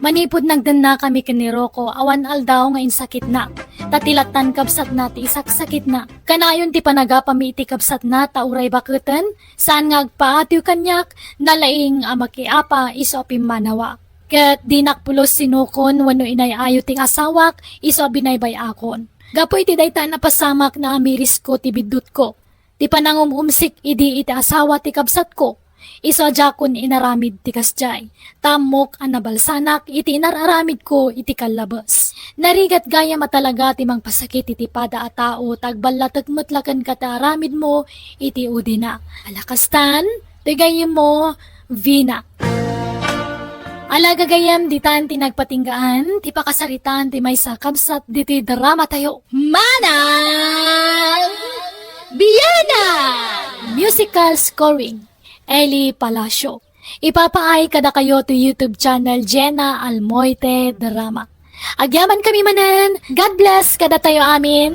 Manipud nagdennakami ken ni Rocco, awan aldaw nga insakitna. Ta ti lattan kabsatna ti isaksakitna. Kanayon ti panagapami iti kabsatna ta uray baketen, saan nga agpaatiw kaniak, nalaing a makiapa isu a pimmanawak. Ket dinak pulos sinukon wenno inay-ayo ti asawak isu a binaybay-akon. Gapu iti dayta a napasamak, naamirisko ti biddutko. Ti panangum-umsik idi iti asawa ti kabsatko, isu a diakon inaramid ti kasdiay. Ta ammok a nabalsanak iti inar-aramidko iti kallabes. Narigat gayam a talaga ti mangpasakit iti pada a tao ta agballatek met la kenka ti aramidmo iti udina. Ala kastan, ti gayyemmo, Vina. Ala gagayyem, ditan ti nagpatinggaan ti pakasaritaan ti maysa a kabsat ditoy dramatayo. Manang Biana! Musical scoring, Eli Palacio. Ipapaay kadakayo ti YouTube channel Jenna Almoite Drama. Agyamankami manen. God bless kadatayo amin.